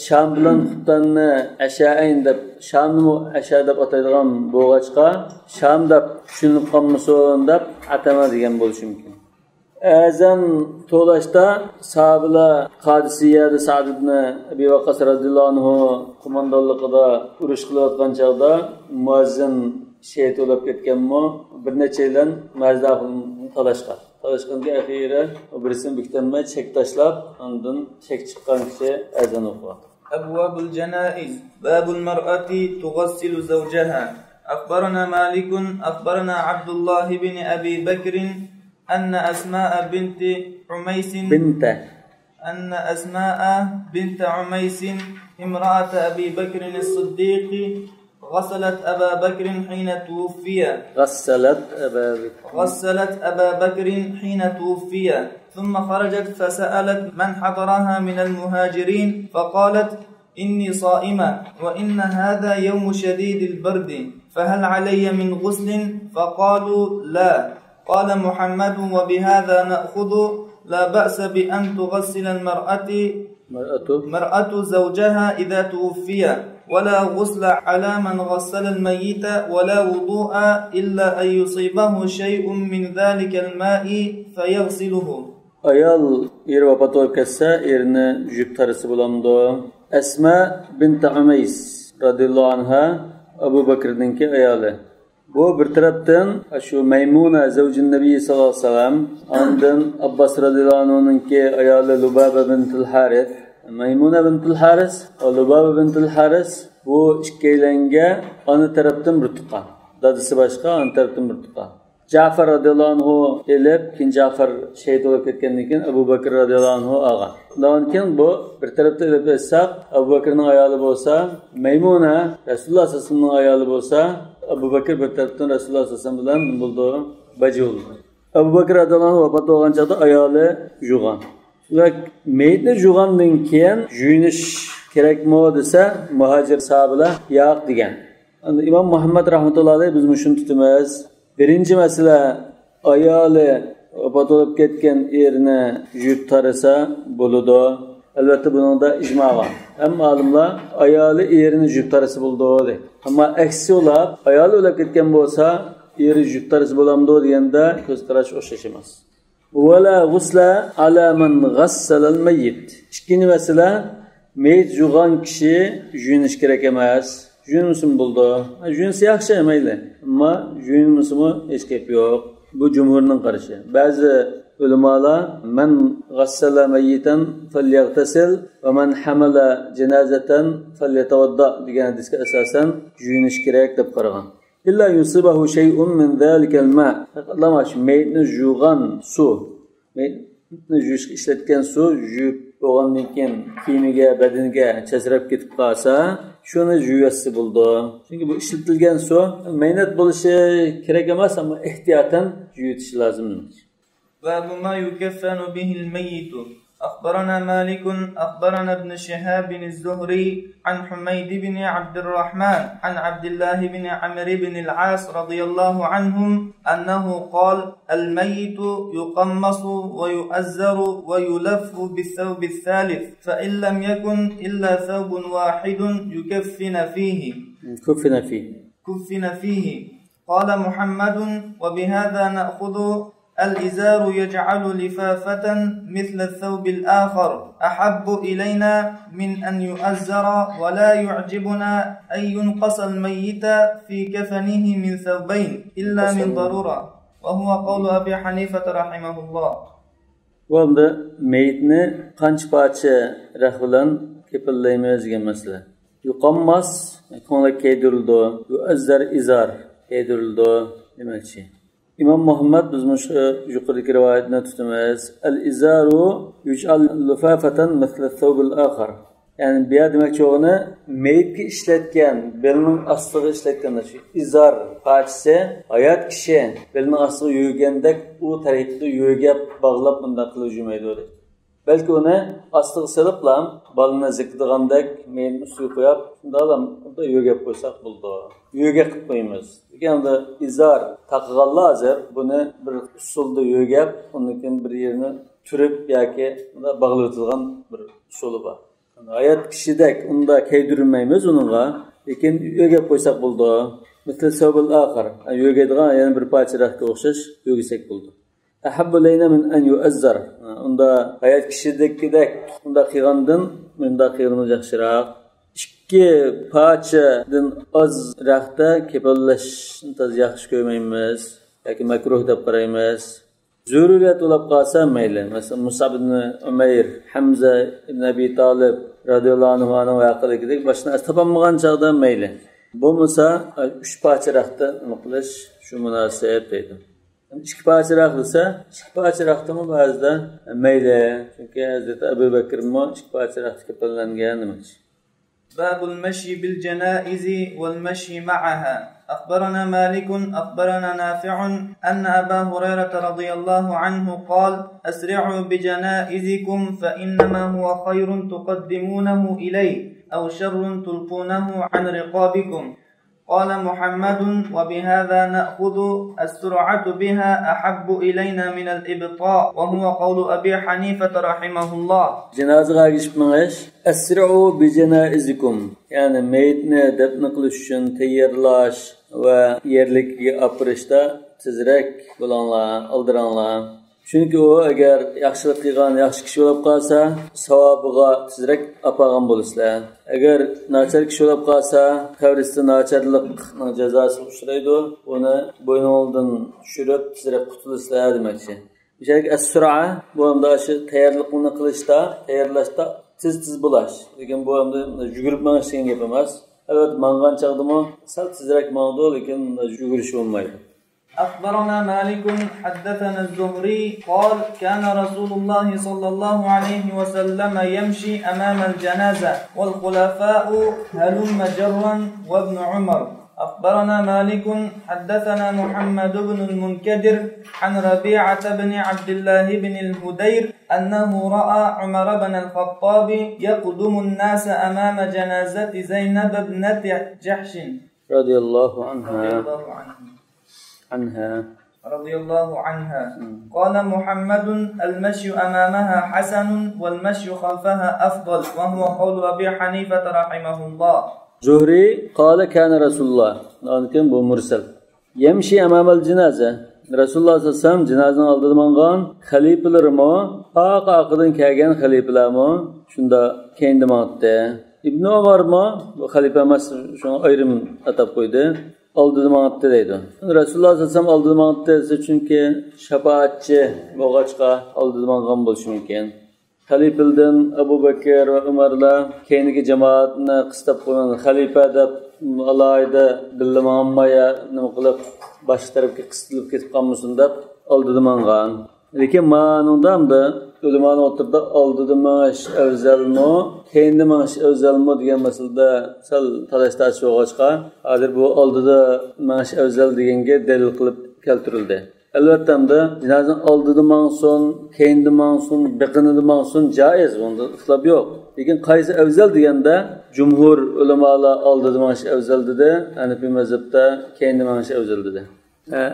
S1: sham bilan xutanni asha'ayn deb, shamni asha deb ataydigan bo'lg'achqa, sham deb tushunib qolmasin deb atama degan bo'lishi mumkin. Azan to'lashda sahabalar Qadisiyada Sa'd ibn Abi Waqqas radhiyallohu anhu qo'mondonligida urush qilayotgan chog'da muazzin shahid bo'lib ketganmi, bir necha yildan muazzin talashgan. Talashganda axiri birisini buktanmay chek tashlab, undan chek chiqqan kishi azan o'qiydi.
S2: Abwabul janaiz, babul mar'ati tughassilu zawjaha. Akhbarana Malikun, akhbarana Abdullah ibn Abi Bakr أن أسماء بنت عميس امرأة أبي بكر الصديق غسلت أبا بكر حين توفي. غسلت أبا بكر حين توفي ثم خرجت فسألت من حضرها من المهاجرين فقالت إني صائمة وإن هذا يوم شديد البرد فهل علي من غسل؟ فقالوا لا. قال محمد وبهذا نأخذ لا بأس بأن تغسل المرأة زوجها إذا توفي ولا غسل على من غسل الميت ولا وضوء إلا أن يصيبه شيء من ذلك الماء فيغسله.
S1: Ayol eri vafot bo'lib ketsa, erini yuvib tarisi bo'lamdi. Asma bint Umays radhiyallohu anha Abu Bakrninki ayoli. Bu bir tarafdan şu Maymuna zavjin Nabiy sallallohu alayhi vasallam, ondan Abbas radhiyallohu anhu'ningki ayoli Lubaba bintul Haris. Maymuna bintul Haris va Lubaba bintul Haris bu ikkalanga ona tarafdan bir tuqqan. Dadasi boshqa, ona tarafdan bir tuqqan. Ja'far radhiyallohu anhu elib, keyin Ja'far shahid bo'lib ketgandan keyin Abu Bakr radhiyallohu anhu olgan. Undan keyin bu bir tarafda elib etsaq, Abu Bakrning ayoli bo'lsa, Maymuna Rasululloh sallallohu alayhi vasallamning ayoli bo'lsa, Abu Bakr bir tarafdan Rasululloh sallallohu alayhi vasallam bilan bo'ldi, baji bo'ldi. Abu Bakr radhiyallohu anhu vafot bo'lgan chog'da ayoli yuvgan. Va mayitni yuvgandan keyin yuvinish kerakmi desa, muhojir sahobalar yo'q degan. İmam Muhammad rahmatullohi alayhi biz shuni tutamiz. Birinchi masala ayoli vafot bo'lib ketgan erini yuvib tarasa bo'ladi. Albatta buningda ijmo var. Hamma olimlar ayoli erini yuvib tarasa bo'ldi deydi. Ammo aksi olab, ayoli o'lib ketgan bo'lsa, eri yuvib tarasa bo'lamdi deganda ko'z qarash o'xshash emas. Wala ghusla ala man ghassala al-mayyit. Ikkinchi masala mayit yuvgan kishi yuvinish kerak emas. Yuvinish bo'ldi. Yuvinish yaxshi mayli, ammo yuvinish hech gap yo'q. Bu jumhurning qarashi. Ba'zi ulamalar man ghassala mayyitan falyaghtasil va man hamala janazatan falyatawadda degan hadisga asosan yuvinish kerak deb qaragan. İlla yusibahu shay'un min zalika al-ma. Lamash mayitni yuvgan suv. Mayitni yuvishga ishlatgan suv yuvib bo'lgandan keyin kiyimiga, badaniga chasrab ketib qolsa, shuni yuvasi bo'ldi. Chunki bu ishlatilgan suv maynat bo'lishi kerak emas, ammo ehtiyotan yuvitish lozim.
S2: باب ما يكفن به الميت. أخبرنا مالك أخبرنا ابن شهاب الزهري عن حميد بن عبد الرحمن عن عبد الله بن عمرو بن العاص رضي الله عنهم أنه قال الميت يقمص ويؤزر ويلف بالثوب الثالث فإن لم يكن إلا ثوب واحد كفن فيه. قال محمد وبهذا نأخذ الإزار يجعل لفافة مثل الثوب الآخر أحب إلينا من أن يؤزر ولا يعجبنا أن ينقص الميت في كفنه من ثوبين إلا من ضرورة وهو قول أبي حنيفة رحمه الله.
S1: Bunda meyitni qancha parcha rahbilan kepillaymiz degan masala. Yuqammas ko'ngilga kiydirildi, yu'azzar izar kiydirildi demoqchi. İmam Muhammad biz yuqoridagi rivoyatni tutamiz. Al-izaru yuj'al lufafatan mithla thawbil akhar. Yani bu yer demoqchi o'g'ini meyitga ishlatgan, belning ostiga ishlatgan shu izar parchasi hayot kishi belning ostiga yurgandek u tarafda yurga bog'lab bunday qilib yurmaydi. Belki onu astığı salıpla balına zıkıdığandek meyilini suyu koyup dağlam da yögep koysak buldu. Yöge kıp koyumuz. Yani da izar takıgallı hazır bunu bir usulda yögep onun bir yerini türüp yaki bağlıtılgan bir usulu var. Hayat kişidek onda keydürülmeyimiz onunla. Lekin yögep koysak buldu. Mesela sabıl akar. Yögediğen yani bir parçarakta okşaş yögesek buldu. Ahabbu leyna min en yu'azzar. Onda hayat kişidekidek onda qiyğandın munda qiyğını yaxşırak. İki parçadan az raqta kepallashni taz yaxshi ko'rmaymiz yoki makruh deb qaraymiz. Zururiyat bo'lib qolsa mayli. Masalan Musab ibn Umayr, Hamza ibn Abi Talib radhiyallohu anhu vaqaligidek boshqa topolmagan chaqda mayli. Bo'lmasa 3 parcha raqta nima qilish shu munosib deydi. İki parça ise, iki parça mı bazıda meyle. Çünkü Hazreti Ebu Bekir mi iki parça kapılangan demek.
S2: Babul meşyi bil cenaizi vel meşyi ma'aha. أخبرنا مالك أخبرنا نافع أن أبا هريرة رضي الله عنه قال أسرعوا بجنائزكم فإنما هو خير تقدمونه إليه أو شر تلقونه عن رقابكم. قال محمد وبهذا نأخذ السرعة بها أحب إلينا من الإبطاء وهو قول أبي حنيفة رحمه الله.
S1: جنازة غاقشمش أسرعوا بجنائزكم يعني ميتنا دفن قلشن تيرلاش ويرلك أبرشتا تزرك بلانلا ألدرانلا. Çünkü o eğer yaxşılık qilgan yaxshi kishi bo'lib qolsa, savobiga tezroq apagan bo'lasizlar. Agar nachar kishi bo'lib qolsa, qabristda nacharlikning jazosi uchraydi. Uni bo'yningizdan tushirib tezroq qutulasizlar demoqchi. Mishalki as-sur'a bu hamda shu tayyorlikni qilishda, tayyorlashda tez bo'lash. Lekin bu hamda yugurib mang'ish degan gap emas. Albatta mangan chaqdimi, sal tezroq mangdi, lekin yugurish bo'lmaydi.
S2: أخبرنا مالك حدثنا الزهري قال كان رسول الله صلى الله عليه وسلم يمشي أمام الجنازة والخلفاء هلم جرا وابن عمر. أخبرنا مالك حدثنا محمد بن المنكدر عن ربيعة بن عبد الله بن الهدير أنه رأى عمر بن الخطاب يقدم الناس أمام جنازة زينب ابنة جحش
S1: رضي الله عنها.
S2: قال محمد المشي أمامها حسن والمشي خلفها أفضل وهو قول أبي حنيفة رحمه الله.
S1: زهري قال كان رسول الله لكن bu mursal يمشي أمام الجنازة Rasulullah sallallahu aleyhi ve sellem cenazenin aldığı mangan halifeleri mi? Aqadan kelgan halifeler mi? Şunda kendi mağattı. İbn Ömer mi? Bu halife emas, şuna ayrım atab koydu. Aldığı mağattı deydi. Rasulullah sallallahu aleyhi ve sellem aldığı mağattı ise çünkü şefaatçi boğaçqa aldığı mangan buluş mümkün. Halifilden Ebu Bekir ve Ömer'le kendiki cemaatine kıstap koyan halife de alayda billi Muhammed'e nima qilib baş tarafga qistilib ketib qolmasin deb oldi mangan. Lekin ma'nodamda ulamani o'tirda oldi mash afzalmi, kendi mash afzalmi degan masalada sal talash bo'lg'achqa, hozir bu oldida mash afzal deganga dalil qilib keltirildi. Albatta cenazenin aldığı mansun, kendi mansun, beqinidi mansun caiz, onda ixtilof yo'q. Lekin qaysi afzal deganda jumhur ulamalar aldığı manş afzal dedi, Hanefi mazhabda kendi manş afzal dedi.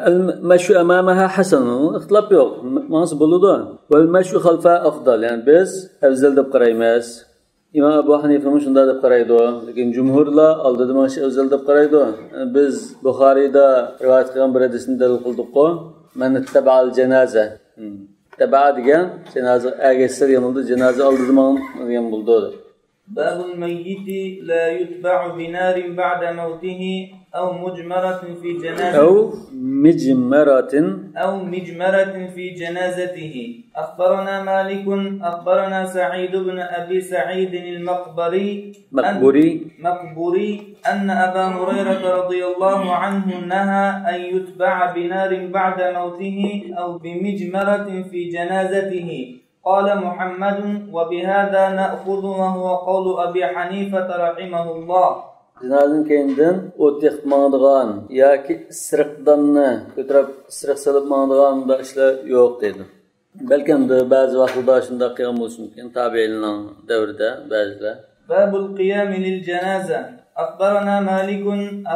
S1: Al-mashu amamaha hasan, ixtilof yo'q. Mansı bo'ladi. Vel mashu xalfa afdal, yani biz afzal deb qaraymiz. İmam Ebu Hanife shunday deb qaraydi, lekin jumhurlar aldığı manş afzal deb qaraydi. Biz Buxoriyda rivoyat qilgan bir hadisni dalil qildik-ku. Men ittaba'al cenaze. Taba'a degan cenaze agesir yanıldı, cenaze aldığı man degan buldu.
S2: Babul meyyiti la yutba'u binarin ba'da mevtihi أو مجمرة في جنازته أو مجمرة في جنازته. أخبرنا مالك أخبرنا سعيد بن أبي سعيد المقبري أن أبا هريرة رضي الله عنه نهى أن يتبع بنار بعد موته أو بمجمرة في جنازته. قال محمد وبهذا نأخذ وهو قول أبي حنيفة رحمه الله.
S1: Cenazenin kendinden o tekmanıdığan ya ki ısırıkdanını götürüp ısırık salıp manıdığan da işler yok dedi. Belki de bazı vakitte şunda kıyam olsun ki tabi'inin devrinde bazılar.
S2: Babul qiyam lil cenaze. أخبرنا مالك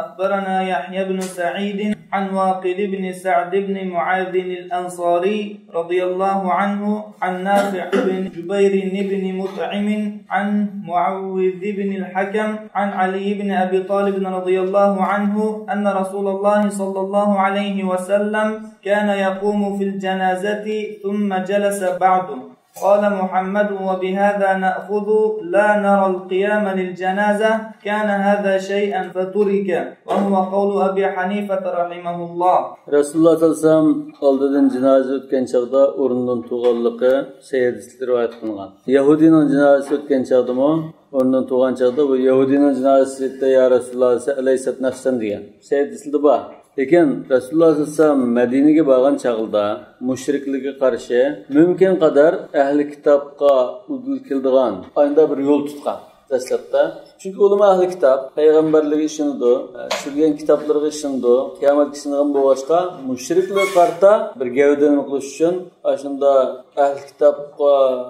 S2: أخبرنا يحيى بن سعيد عن واقد بن سعد بن معاذ الأنصاري رضي الله عنه عن نافع بن جبير بن مطعم عن معوذ بن الحكم عن علي بن أبي طالب رضي الله عنه أن رسول الله صلى الله عليه وسلم كان يقوم في الجنازة ثم جلس بعده. قال محمد وبهذا نأخذ لا نرى القيام للجنازة كان هذا شيئا فترك وهو قول أبي حنيفة رحمه الله.
S1: Resulullah sallallahu aleyhi cenaze ötken çağda orundan tuğallıqı seyyidisli rivayet kılıngan. Yahudinin cenazesi ötken çağda mı? Orundan tuğan çağda bu Yahudinin cenazesi de ya Resulullah aleyhisselatü nefsen diyen. Seyyidisli de bu. Lekin Resulullah sallallahu aleyhi ve sellem Medine'ye bağlan çağılda müşrikliğe karşı mümkün kadar ehli kitapka udul kildiğen aynı bir yol tutkan deslepte. Çünkü ulama ehli kitap peygamberlik işinidi, sürgen kitapları işinidi, kıyamet işiniden boğaçta müşrikliğe karşı bir gevdeni kılış için aşında ehli kitapka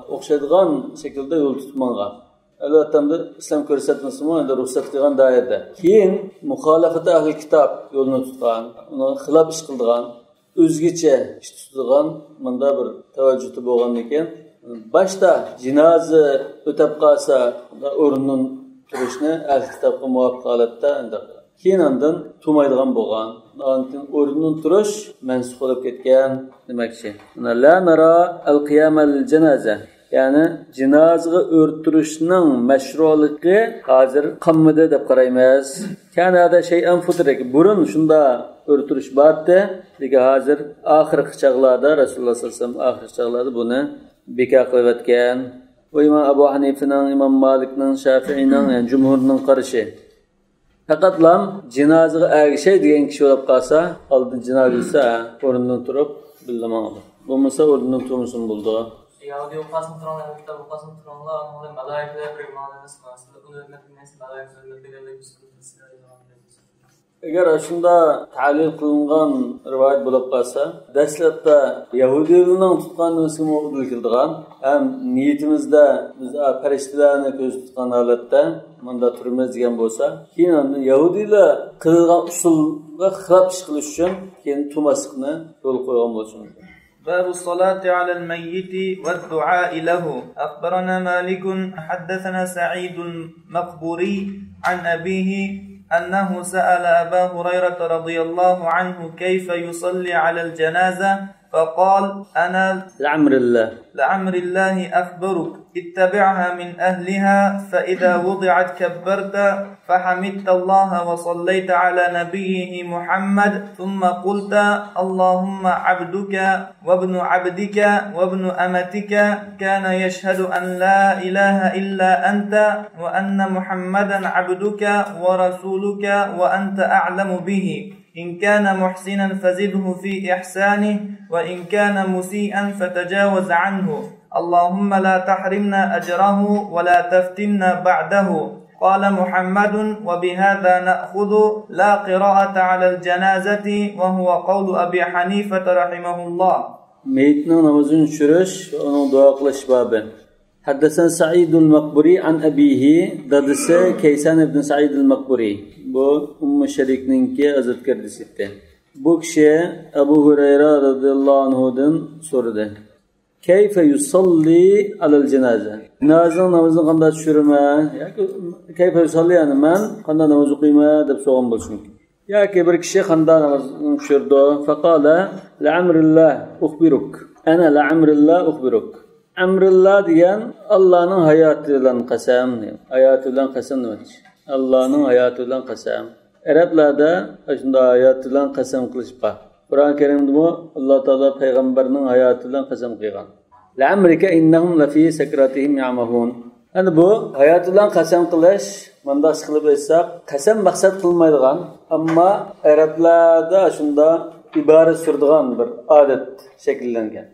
S1: okşaydıgan şekilde yol tutmangan. Elbette İslam körsetmesi mi? Ruhsat kılgan dairde. Keyin muhalefete ahli kitap yolunu tutgan, onu xilaf iş kıldıgan, özgeçe iş tutulgan, bunda bir teveccühü bolgan eken. Başta cenaze ötep kalsa orunun turuşunu ahli kitapga muvafiq holatda keyin andan tumaydigan bolgan. Orunun turuş mansukh bo'lib ketgan demakchi. La nara al-qiyam al-janaza. Yani cenazıga örtürüşnün meşruliği hazır qanmıdı deb qaraymiz. Kanada şey'an futrek burun şunda örtürüş bardı. Deki hazır ahirki çağlarda Resulullah sallallahu aleyhi ve sellem ahirki çağlarda bunu beka qilib etgan. O İmam Abu Hanifa'nın, İmam Malik'nin, Şafii'nin, yani cumhurunun qarışı. Fakat lam cenazaga ergişey degan kishi bo'lib qolsa, oldin cenazesi o'rnidan turib bildiman olur. Bo'lmasa o'rnidan turmusun buldu.
S3: Yahudi ukasını turanlar, kitap ukasını turanlar, onların melaikeler bir imanını sınavsında, bunu hürmetliğiniz melaikeler hürmetliğiyle
S1: Eğer aslında talil kılıngan rivayet bulup kalsa, dastlabda Yahudilerinin tutkan nüsümü udulkildiğen, hem niyetimizde biz periştilerini göz tutkan halatda, bunda turmaz degan bolsa, keyin Yahudiler kılgan usulga xilaf ish qilish uchun keyin tumasliqni yo'l qo'ygan bo'lsin.
S2: باب الصلاة على الميت والدعاء له. أخبرنا مالك حدثنا سعيد المقبوري عن أبيه أنه سأل أبا هريرة رضي الله عنه كيف يصلي على الجنازة فقال أنا لعمر الله أخبرك اتبعها من أهلها فإذا وضعت كبرت فحمدت الله وصليت على نبيه محمد ثم قلت اللهم عبدك وابن عبدك وابن أمتك كان يشهد أن لا إله إلا أنت وأن محمدا عبدك ورسولك وأنت أعلم به إن كان محسنا فزده في إحسانه وإن كان مسيئا فتجاوز عنه اللهم لا تحرمنا أجره ولا تفتنا بعده. قال محمد وبهذا نأخذ لا قراءة على الجنازة وهو قول أبي حنيفة رحمه الله.
S1: Meyitning namazını düşürüş, onun dua kılış babı. Haddesen Sa'id el-Makburi an abihi, dadısı Kaysan ibn Sa'id el-Makburi. Bu Ümmü Şerik'ninki Hazret Kerdisi'tti. Bu kişi Ebu Hureyre radıyallahu anhu'dan sorudu. Keyfe yusalli alel cenaze. Cenazenin namazını qanday düşürme? Keyfe yusalli yani men qanday namaz o'qiyman deb so'g'an bo'lsin. Yoki bir kishi qanday namazını düşürdü? Faqala la'amrillah ukhbiruk. Ana la'amrillah ukhbiruk. Amrillah degan Allohning hayoti bilan qasam. Hayoti bilan qasam demak. Allohning hayoti bilan qasam. Arablarda shunday hayoti bilan qasam qilishpa. Qur'on Karimda Alloh taolo payg'ambarning hayoti bilan qasam qilgan. La'amrika innahum lafi sakratihim ya'mahun. Endi bu hayoti bilan qasam qilish, bunday qilib aytsak, qasam maqsad qilmaydigan, ammo arablarda shunda iborat surdigan bir odat shakllangan.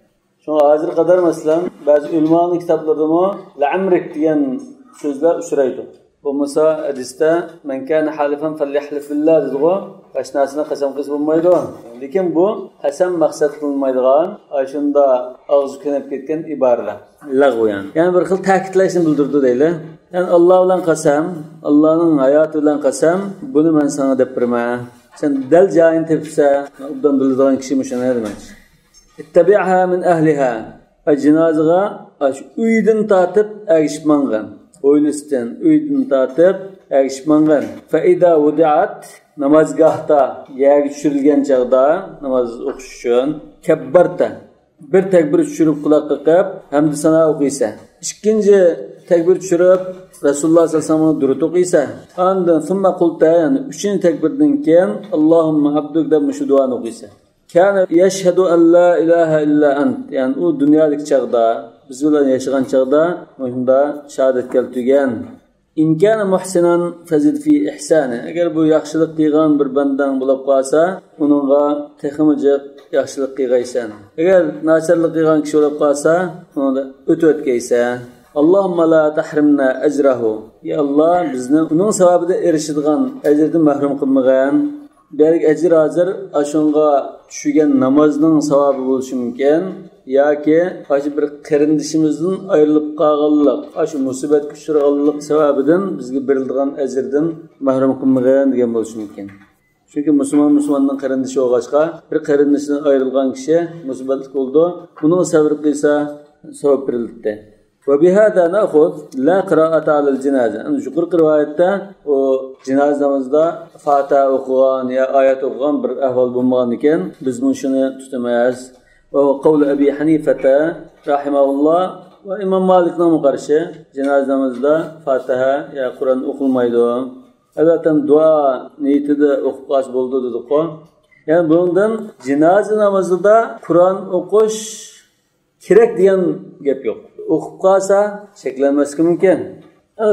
S1: Şuna hozir qadar masalan ba'zi ulmoning kitoblarida la'amrik degan so'zlar uchraydi. bo'lmasa hadisda man kana halifan falyahlif billah dedigo qashnasini qasam qilsa bo'lmaydi. Lekin bu qasam maqsad qilinmaydigan, shunda og'zi ko'nib ketgan iboralar. Lag'u yani. Yani bir xil ta'kidlashni bildirdi deylar. Yani Alloh bilan qasam, Allohning hayoti bilan qasam, buni men sana deb beraman. Sen dal joyini tepsa, undan biladigan kishi mushana demak. Ittabi'ha min ahliha. Jinozaga uydan tortib agishmangan. O'ylisdan uydan tortib agishmangan. Fa ida wudi'at namozgohda yerga tushirilgan chaqda namoz o'qish uchun kabbarta bir takbir tushirib quloqqa qilib hamd sano o'qiysa. Ikkinchi takbir tushirib Rasululloh sollallohu alayhi vasallam durud o'qiysa. Ondan summa qulta yani uchinchi takbirdan keyin Allohumma abduk deb shu duoni o'qiysa. Kana yashhadu an la ilaha illa ant. Yani u dunyolik chaqda biz bilan yashagan chaqda shunda shahodat keltirgan. In kana muhsinan fazid fi ihsani. Agar bu yaxshilik qilgan bir bandang bo'lib qolsa, uningga texmijiq yaxshilik qilgaysan. Agar nacharlik qilgan kishi bo'lib qolsa, uni o'taysan. Allohumma la tahrimna ajrahu. Ya Allah bizni uning savobida erishadigan ajrdan mahrum qilmag'in. Berk ajr hozir ashunga tushigan namozning savobi bo'lishi mumkin. Yoki aşı bir qarindishimizdan ayrilib qolganlik, aşı musibatga uchraganlik sababidan bizga berilgan ajrdan mahrum qilmagan degan bo'lishi mumkin. Chunki musulmonning qarindishi bo'lg'achqa bir qarindishidan ayrilgan kishi musibatli bo'ldi. Buni sabr qilsa savob berildi. Ve bihada na'khud la qira'ata 'ala al-jinaza. Ana shu rivoyatda o jinoza namozida Fatiha o'qigan ya oyat o'qigan bir ahvol bo'lmagan ekan, biz buni shuni tutamaymiz. Ve qavli Abi Hanifa rahimahulloh va Imom Malikning qarshi jinoza namozida Fatiha ya Qur'on o'qilmaydi. Albatta duo niyatida o'qib qo'yish bo'ldi dedi-ku. Yani bundan jinoza namozida Qur'on o'qish kerak degan gap yo'q. O'qib qolsa cheklanmasligi mumkin.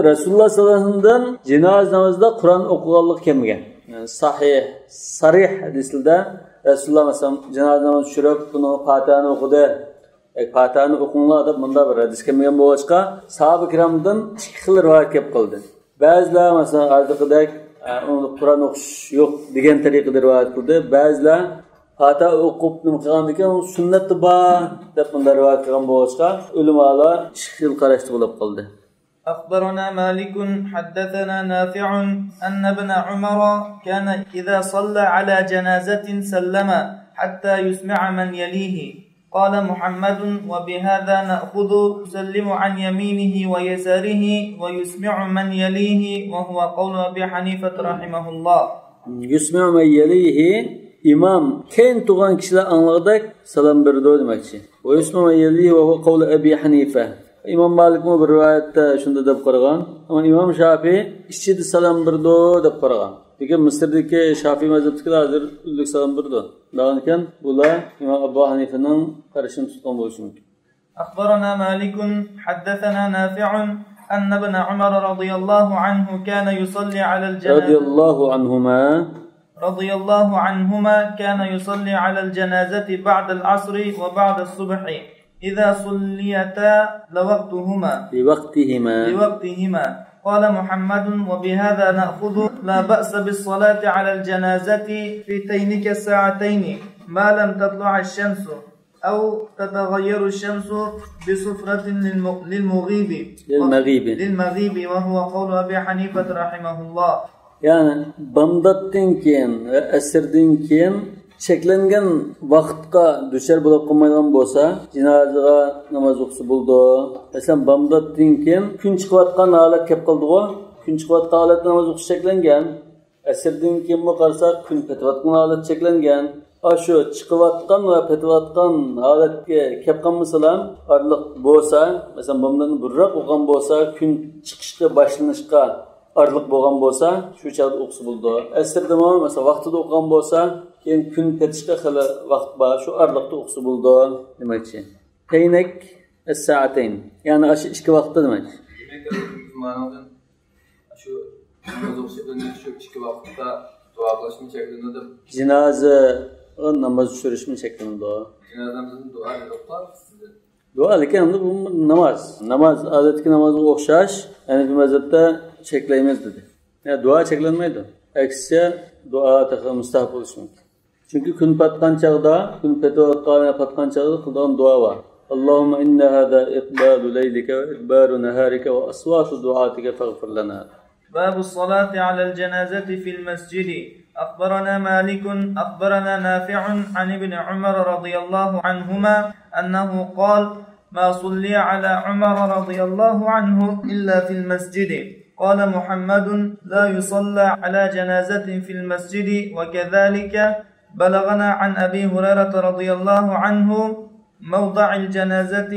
S1: Rasululloh sollallohu alayhi vasallamdan jinoza namozida Qur'on o'qiganlik kelmagan. Yani sahih, sarih hadislarda Rasululloh masalan jinoza namoz tushirib, buni Fatihani o'qidi. Fatihani o'qinglar deb bunda bir hadis kelmagan bo'lg'achqa, sahoba ikramdan ikki xil rivoyat kelib qoldi. Ba'zilar masalan ardiqidek Qur'on o'qish yo'q degan tariqada rivoyat qildi. Ba'zilar Fatiha o'qib nima qilgan ekan, sunnati bor deb bunda rivoyat qilgan bo'lsa, ulamolar ikki xil qarashda bo'lib qoldi.
S2: أخبرنا مالك حدثنا نافع أن ابن عمر كان إذا صلى على جنازة سلم حتى يسمع من يليه. قال محمد وبهذا نأخذ يسلم عن يمينه ويساره ويسمع من يليه وهو قول أبي حنيفة رحمه الله.
S1: يسمع من يليه İmam keyin tuğan kişiler anladık salam berdi demakçi. O ismi yeli ve o kavli Ebi Hanife. İmam Malik mi bir rivayette şunda deb qaragan. Ama İmam Şafii işçide salam berdi deb qaragan. Lekin Mısır'daki Şafii mezhebidagilar hozir ilk salam berdi. Lakin bular İmam Ebu Hanife'nin qarashini tutgan bo'lishi mumkin.
S2: أخبرنا مالك حدثنا نافع أن ابن عمر رضي الله عنه كان يصلي على الجنازة رضي الله عنهما كان يصلي على الجنازة بعد العصر وبعد الصبح إذا صليتا لوقتهما. قال محمد وبهذا نأخذ لا بأس بالصلاة على الجنازة في تينك الساعتين ما لم تطلع الشمس أو تتغير الشمس بصفرة للمغيب وهو قول أبي حنيفة رحمه الله.
S1: Yani bamdatdan keyin va asrdan keyin cheklangan vaqtga duchor bo'lib qolmaydigan bo'lsa, jinozaga namoz o'qisa bo'ldi. Masalan, bamdatdan keyin kun chiqayotgan holat kelib qoldi-ku. Kun chiqayotgan holatda namoz o'qish cheklangan. Asrdan keyin qarasa kun petayotgan holat cheklangan. Shu chiqayotgan va petayotgan holatga kelib qolmasalar, orliq bo'lsa, masalan, bamdan burroq o'qgan bo'lsa, kun chiqishga boshlanishga arliq bo'lgan bo'lsa, shu chaqda o'qisa bo'ldi. Asrdimi, masalan, vaqtida o'qigan bo'lsa, keyin kun petishga xili vaqt bor, shu arliqda o'qisa bo'ldi demakchi. Taynak as-sa'atayn. Ya'ni shu ikki vaqtda demak.
S4: Ma'nodan shu namoz o'qishdan shu ikki vaqtda duo qilishmi cheklanadi. Jinoza
S1: namoz tushirishmi cheklanadi.
S4: Jinozamizning duo o'qib
S1: Dua lekin endi bu namoz. Namoz odatdagi namozga o'xshash, ya'ni bu mazhabda cheklaymiz dedi. Yani dua cheklanmaydi. Aksiya dua mustahab bo'lishi mumkin. Chunki kun patgan chaqda, kun patgan chaqda qiladigan duo bor. Allohumma inna hada iqbalu laylika wa idbaru naharika wa aswatu du'atika faghfir lana.
S2: باب الصلاة على الجنازة في المسجد. أخبرنا مالك أخبرنا نافع عن ابن عمر رضي الله عنهما أنه قال ما صلي على عمر رضي الله عنه إلا في المسجد. قال محمد لا يصلى على جنازة في المسجد. وكذلك بلغنا عن أبي هريرة رضي الله عنه موضع الجنازة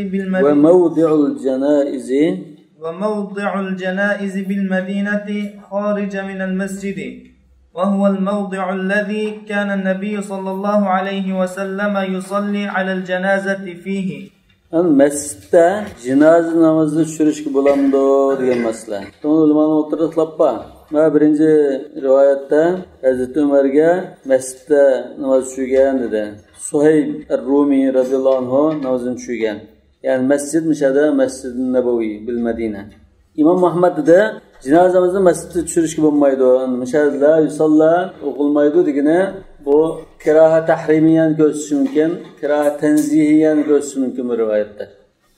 S2: وموضع الجنائز بالمدينة خارج من المسجد، وهو الموضع الذي كان النبي صلى الله عليه وسلم يصلي على الجنازة فيه.
S1: Mescidde cenaze namazı düşürüşki bulamdı diyen mesele. Bunu ulmanın oturup lappa. Birinci rivayette Hazreti Ömer'e mescidde namaz düşürgen dedi. Suheyb er-Rumi radıyallahu anhu namazını düşürgen. Yani mescid nişada Mescid-i Nebevi bil Medine. İmam Muhammed de cenazemizde mescidde düşürüşki bulmaydı. Nişada la yusalla okulmaydı digine bu kiraha tahrimiyen görsün mümkün, kiraha tenzihiyen görsün mümkün bu rivayette.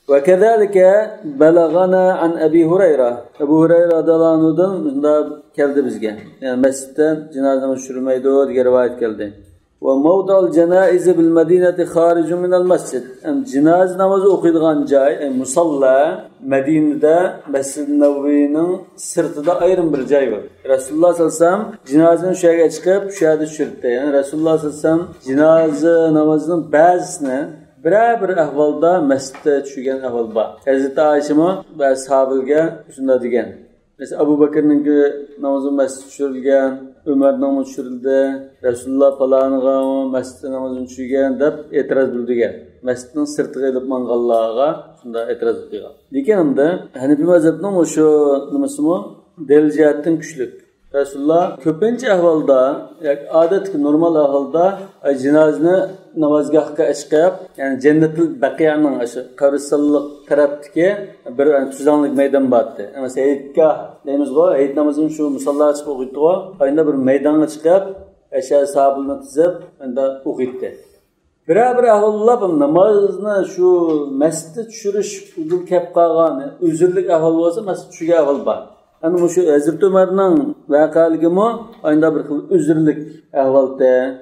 S1: Ve kezalike belagana an Ebi Hureyre. Ebu Hureyre radıyallahu anhu'dan da geldi bizge. Yani mescidden cenazemiz düşürülmeydi diye rivayet geldi. Ve mevda'l cenaizi bil medineti haricun minel mescid. Yani cenaze namazı okuyduğun cay, musalla Medine'de Mescid-i Nebevi'nin sırtında ayrım bir cay var. Resulullah sallallahu aleyhi ve sellem cenazenin şuraya çıkıp şuraya düşürttü. Yani Resulullah sallallahu aleyhi ve sellem cenaze namazının bazısını bir ahvalda mescidde düşürgen ahval var. Hazreti Ayşe'mi ve ashabıga şunda degen. Mesela Abu Bakır'ın namazı mescid düşürülgen, Ömer namazı düşürüldü, Resulullah falanıga mescidde namazını düşürgen dep etiraz bildigen. Mescidin sırtıga edip mangallaga şunda etiraz ediyor. Lekin endi Hanefi mazhabının şu nimasimi delil jihatdan kuchlik. Resulullah ko'pincha ahvolda, odatki normal ahvolda janozani namozgohga chiqib, ya'ni Jannatul Baqiyaning o'sha qabristonlik tarafdagi bir tuzanlik maydon bordi. Masalan, Hayitgoh deymiz-ku, Hayit namozini shu musollaga chiqib o'qiydi-ku, ayda bir maydonga chiqib, o'sha sahobalarni tizib, unda o'qiydi. Bir ahvollar namozni shu masjidda tushirish udul kelib qolgan, uzrlik ahvol bo'lsa, masjid tushiga ahvol bor. Ana bu şu Hazreti Ömer'nin vakaligimi ayında bir üzürlük ahvalda.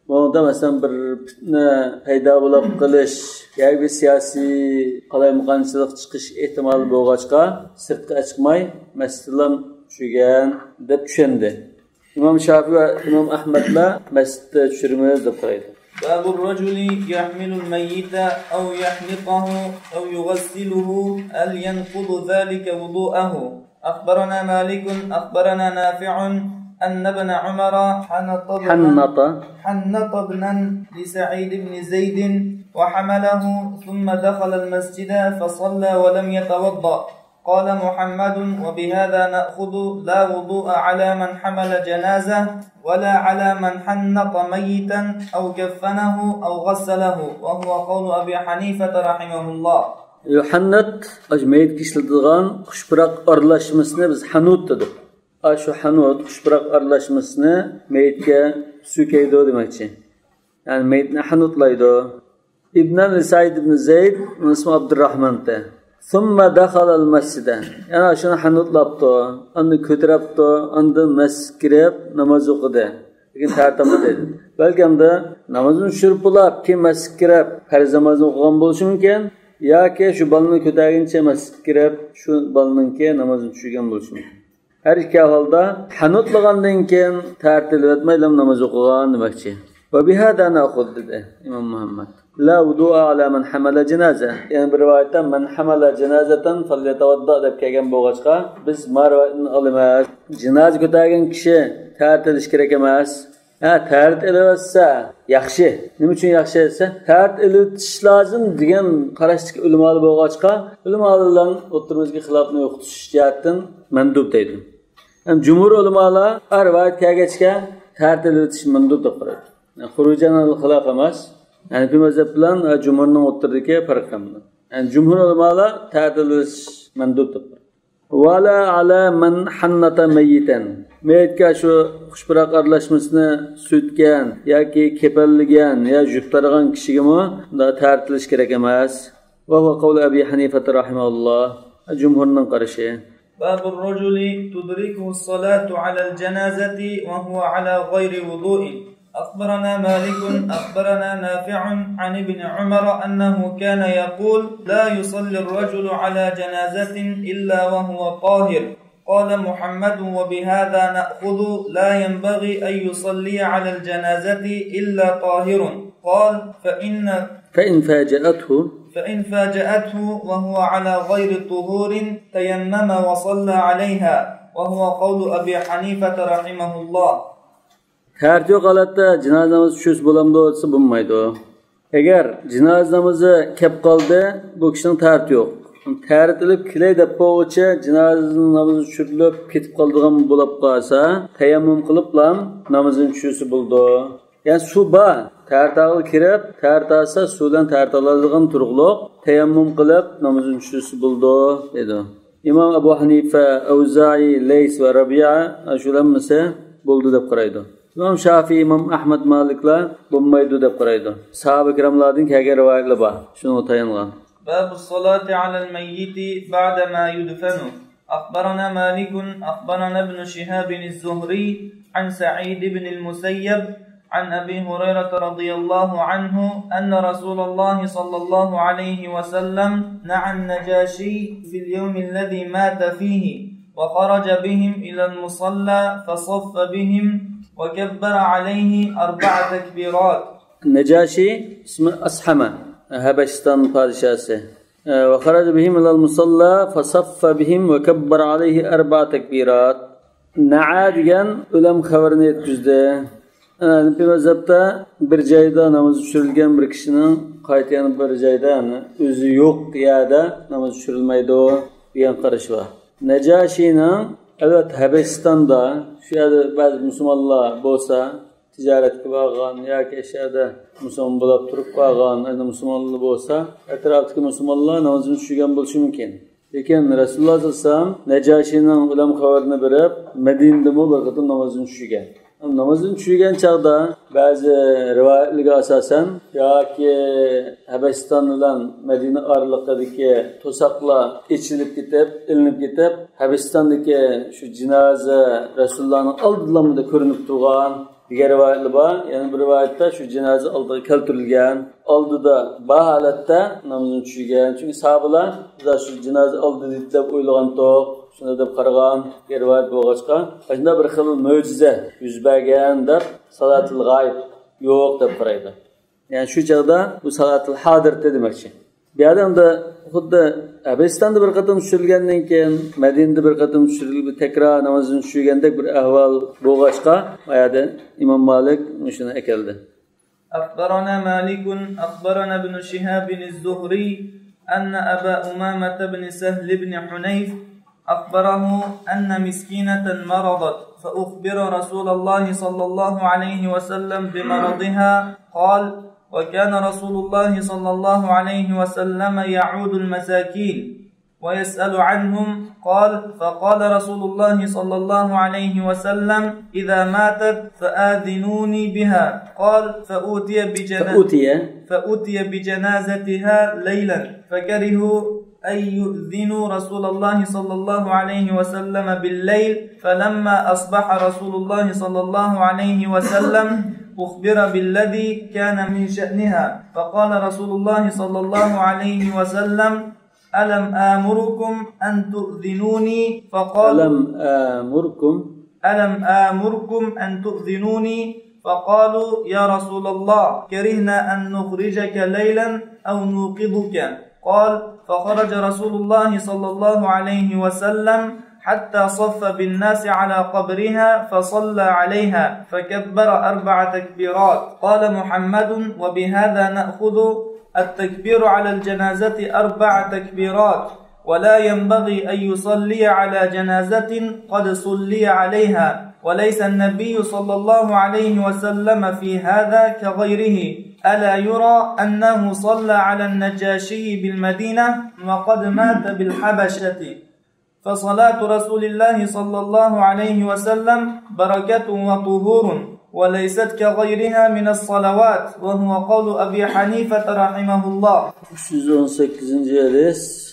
S1: Bunda mesela bir fitne payda bulup kılış, yani bir siyasi qalaymuqançılık çıkış ihtimali bo'lg'achqa sirtqa chiqmay masjidlar tushgan deb tushundi. İmam Şafii ve İmam Ahmed'la masjidda tushirmiz deb qaraydi.
S2: باب الرجل يحمل الميت أو يحنقه أو يغسله هل ينقض ذلك وضوءه؟ أخبرنا مالك أخبرنا نافع أن ابن عمر حنط ابنا لسعيد بن زيد وحمله ثم دخل المسجد فصلى ولم يتوضأ. قال محمد وبهذا نأخذ لا وضوء على من حمل جنازة ولا على من حنط ميتا أو كفنه أو غسله، وهو قول أبي حنيفة رحمه الله.
S1: Hannat meyit kişildiğin kuşpırak arlaşmasını biz hanut dedik. Şu hanut kuşpırak arlaşmasını meyitke sükeydi demekçi. Yani meyitini hanutlaydı. İbn Said ibn Zeyd, onun ismi Abdurrahman'dı. Thumma dakhalal masjide. Yani şunu hanutlaptı, onu kötüraptı, onu meskrep namaz okudu. Lekin tartama dedi. Belki de namazını şurpulap ki meskrep her zaman okugan bo'lishi mumkin. Yoki shu balani ko'targuncha masjidga kirib, shu balaninki namozini tushirgan bo'lishi mumkin. Har ikki ahvolda hanutlagandan keyin tartilib o'tmaylam namoz o'qigan demakchi. Va bihada na'khud dedi Imom Muhammad. La wudu'a ala man hamala janaza. Yani bir rivayatda man hamala janazatan falyatawadda deb kelgan bo'lg'achqa biz marvatni olamiz. Janoza ko'targan kishi tartilish kerak emas. Tart elasa yaxshi. Nima uchun yaxshi desa, tart elitish lozim degan qarashdagi ulamalar bo'lg'achqa, ulamalardan o'tirimizga xilofni o'qitish jihatdan mandub deydi. Ham jumhur ulamalar rivoyat kelgachga tart elitish mandub deb qaraydi. Xurujan al-xilof emas. Yani bu mazhab bilan jumhurning o'tiridagi farq ham. Yani cumhur ulamalar ta'dilish mandubdir. Wala ala man hannata mayyitan. Meyitga shu xushbiroq aralashmasini sutgan yoki kepalligan yo juftaragan kishigami unda ta'dilish kerak emas. Va huwa qawl Abi Hanifa rahimahulloh. Jumhurning qarashi.
S2: باب الرجل تدركه الصلاة على الجنازة وهو على غير وضوء. أخبرنا مالك أخبرنا نافع عن ابن عمر أنه كان يقول لا يصلي الرجل على جنازة إلا وهو طاهر. قال محمد وبهذا نأخذ لا ينبغي أن يصلي على الجنازة إلا طاهر. قال فإن فاجأته وهو على غير طهور تيمم وصلى عليها وهو قول أبي حنيفة رحمه الله.
S1: Tertib holatda janozamiz tushish bo'lamdi desa bo'lmaydi. Agar janozamizni kelib qoldi, bu kishining tarti yo'q. Tartilib kelay deb qo'ycha janozamiz namozni tushirilib ketib qoldigan bo'lib qolsa, tayammum qilib ham namozni tushirsa bo'ldi. Yani su ba, tartag'il kirib, tartasa suvdan tartaladigan turg'liq, tayammum qilib namozni tushirsa bo'ldi dedi. Imom Abu Hanifa, Auza'i, Lays va Rabi'a shularmisa bo'ldi deb qaraydi. İmam Şafii, İmam Ahmad Maliklar bo'lmaydi deb qaraydi. Sahaba kiramlardan kelgan rivoyatlar bor. Shuni tayangan.
S2: Babus salati alal mayyiti ba'da ma yudfanu. Akhbarana Malik, akhbarana Ibn Shihab az-Zuhri an Sa'id ibn al-Musayyab عن أبي هريرة رضي الله عنه أن رسول الله صلى الله عليه وسلم نعى النجاشي في اليوم الذي مات فيه وخرج بهم إلى المصلى فصف بهم وكبر عليه 4 تكبيرات.
S1: النجاشي اسمه أسحمة هبشتان بادشاه وخرج بهم إلى المصلى فصف بهم وكبر عليه 4 تكبيرات. نعى degan o'lim xabarini yetkazdi. Bir mazhabda bir joyda namoz tushirilgan bir kishining qaytgan bir joyda o'zi yo'q yerda namoz tushirilmaydi degan qarash bor. Najashiyning albatta Habasistonda shu yerda ba'zi musulmonlar bo'lsa tijoratga borgan yoki ishlarda musulmon bo'lib turib qolgan musulmonlar bo'lsa atrofdagi musulmonlar namozini tushirgan bo'lishi mumkin. Lekin Rasululloh sollallohu alayhi vasallam Najashiyning o'lim xabarini berib Madinada bir qator namozini tushirgan. Namozini tushirgan chaqda ba'zi rivoyatlarga asosan yoki Habasiston bilan Madina oralig'idagi to'saqlar ichilib ketib, ilinib ketib, Habasistondagi shu jinoza Rasulullohning oldida ko'rinib turgan degan rivoyatlar bor. Yana bir rivoyatda shu jinoza oldiga keltirilgan, oldida bu holatda namozini tushirgan. Chunki sahobalar shu jinoza oldida deb o'ylagan to'q shunda deb qaragan rivoyat bo'lg'achqa shunda bir xil mo'jiza yuz bergan deb salatul g'ayb yo'q deb qaraydi. Ya'ni shu chaqda bu salatul hodir demoqchi. Bu yerda xuddi Habasistonda bir qatam tushirilgandan keyin Madinada bir qatam tushirilib takrar namozini tushirgandek bir ahvol bo'lg'achqa bu yerda Imom Malik shuni aytdi.
S2: أخبرنا مالك أخبرنا ابن شهاب الزهري أن أبا أمامة بن سهل بن حنيف أخبره أن مسكينة مرضت فأخبر رسول الله صلى الله عليه وسلم بمرضها. قال وكان رسول الله صلى الله عليه وسلم يعود المساكين ويسأل عنهم. قال فقال رسول الله صلى الله عليه وسلم إذا ماتت فآذنوني بها. قال فأوتي بجنازتها ليلا فكرهوا أن يؤذنوا رسول الله صلى الله عليه وسلم بالليل. فلما أصبح رسول الله صلى الله عليه وسلم أخبر بالذي كان من شأنها. فقال رسول الله صلى الله عليه وسلم ألم آمركم أن تؤذنوني؟ فقال ألم آمركم أن تؤذنوني؟ فقالوا يا رسول الله كرهنا أن نخرجك ليلا أو نوقظك. قال فخرج رسول الله صلى الله عليه وسلم حتى صف بالناس على قبرها فصلى عليها فكبر 4 تكبيرات. قال محمد وبهذا نأخذ التكبير على الجنازة 4 تكبيرات ولا ينبغي أن يصلي على جنازة قد صلي عليها وليس النبي صلى الله عليه وسلم في هذا كغيره ألا يرى أنه صلى على النجاشي بالمدينة وقد مات بالحبشة فصلاة رسول الله صلى الله عليه وسلم بركة وطهور وليست كغيرها من الصلوات وهو قول أبي حنيفة رحمه الله.
S1: 318 hadis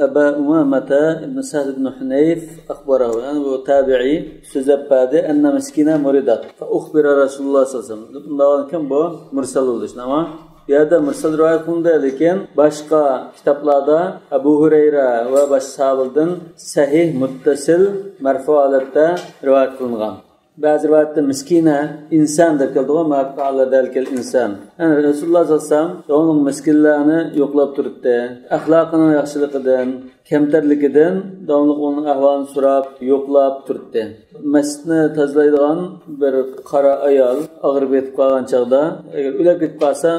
S1: أبا أمامة بن سهل بن حنيف أخبره يعني هو تابعي سوزبادي أن مسكينة مريضة فأخبر رسول الله صلى الله عليه وسلم. Bundan kim bu? Mursal oldu işte ama bir yerde mursal rivayet kılındayken başka kitaplarda Ebu Hureyre ve başka sahabelerden sahih, muttasil, merfu halatda rivayet kılıngan. Bazı rivayette miskine insan deb keldi ama maqala delkel insan. Yani Resulullah sallallahu aleyhi ve sellem onun miskinlerini yoklab turibdi. Ahlakının yaxshiligidan, kemterligidan davomli onun ahvolini so'rab, yoklab turibdi. Masjidni tozalaydigan bir qora ayol og'rib ketib qolgan chog'da, agar o'lib ketib qolsa,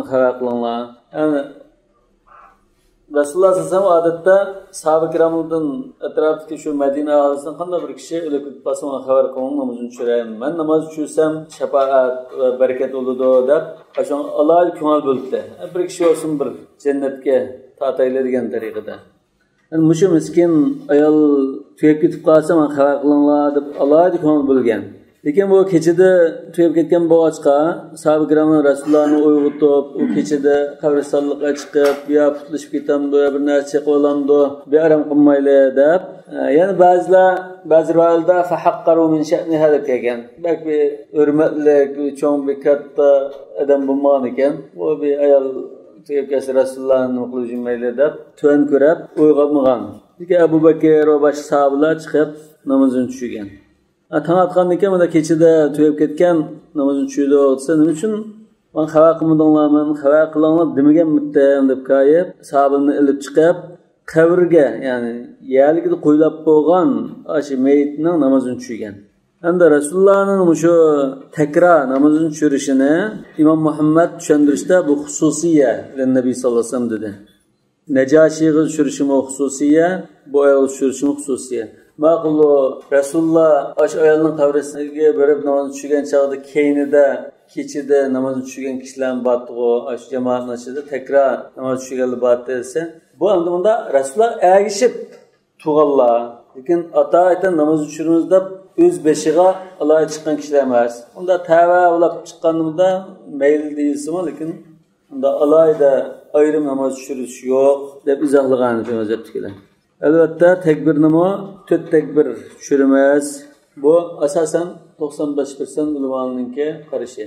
S1: xabar qilinglar. Yani Resulullah sallallahu aleyhi ve sellem odatda sahabe kiramlardan etrafdagi shu Madina aholisidan qanday bir kishi o'lib ketib qolsa, ona xabar qiling, namozini tushirayman. Men namoz tushirsam shafaat va barakat bo'ladi deb, o'sha Alloh ko'ngil bo'libdi. Bir kishi olsin bir jannatga tortayli degan tariqada. Yani mushu miskin ayol tuyib ketib qolsa, men xabar qilinglar deb Alloh ko'ngil bo'lgan. Lekin bu kechada tuyib ketgan bo'g'achqa sahabe kiramlar Rasulullohni uyg'otib, u kechada qabristonlikqa chiqib, yo putlashib ketamdi, bir narsa qo'ylamdi, bir aram qilmayli deb. Yani ba'zi rivoyatlarda fahaqqaru min sha'niha deb kelgan. Balki hurmatli, cho'ng bir katta odam bo'lmagan ekan. Bu bir ayol tuyib kelsa Rasulullohni qilib yurmayli deb tuvan ko'rib uyg'otmagan. Lekin Abu Bakr va boshqa sahobalar chiqib namozini tushirgan. Tanatqandan keyin mana kechida tuyib ketgan namozini tushirdi desa, nima uchun men xabar qilmadinglar, men xabar qilinglar demaganmidim deb qo'yib, sahobalarni ilib chiqib, qabrga, ya'ni yerligida qo'ylab qo'ygan o'sha mayitning namozini tushirgan. Endi Rasulullohning shu takrar namozini tushirishini Imom Muhammad tushuntirishda bu xususiyya Nabiy sallallohu alayhi vasallam dedi. Najashiyga tushirishimi xususiyya, bu ayol tushirishimi xususiyya. Ma'qul Rasululloh o'sha ayolning qabrisiga borib namoz tushirgan chog'da keynida kechida namoz tushirgan kishilar bordi, o'sha jamoatning ichida takrar namoz tushirganlar bordi desa, bu endi bunda Rasululloh ergishib turganlar. Lekin ata aytgan namoz tushiramiz deb o'z beshiga Alloh chiqqan kishilar emas. Unda tava olib chiqqanimda mayli deyilsin, lekin unda alayda ayrim namoz tushirish yo'q deb izohlagan mazhabdagilar. Albatta takbirnimi 4 takbir tushiramiz. Bu asosan 95% ulamolarningki qarashi.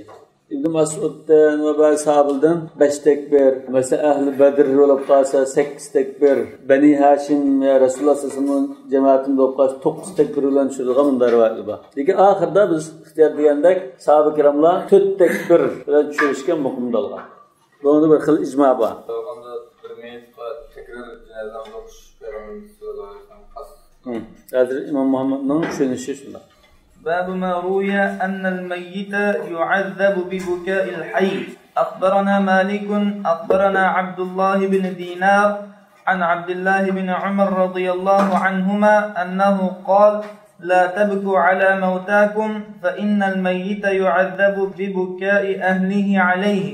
S1: Ibn Mas'uddan va ba'zi sahobalardan 5 takbir, mesela ahli Badr bo'lib qolsa 8 takbir, Bani Hashim va Rasululloh sallallohu alayhi vasallam jamoatini bo'lib qolsa 9 takbir bilan tushirgan bunda rivoyat bor. Lekin oxirida biz ixtiyor degandek sahoba kiramlar 4 takbir bilan tushirishga muhim bo'lgan. Bunda bir xil ijmo bor. Hozir İmam Muhammed'ning tushunishi shunday.
S2: باب ما روي أن الميت يعذب ببكاء الحي. أخبرنا مالك أخبرنا عبد الله بن دينار عن عبد الله بن عمر رضي الله عنهما أنه قال لا تبكوا على موتاكم فإن الميت يعذب ببكاء أهله عليه.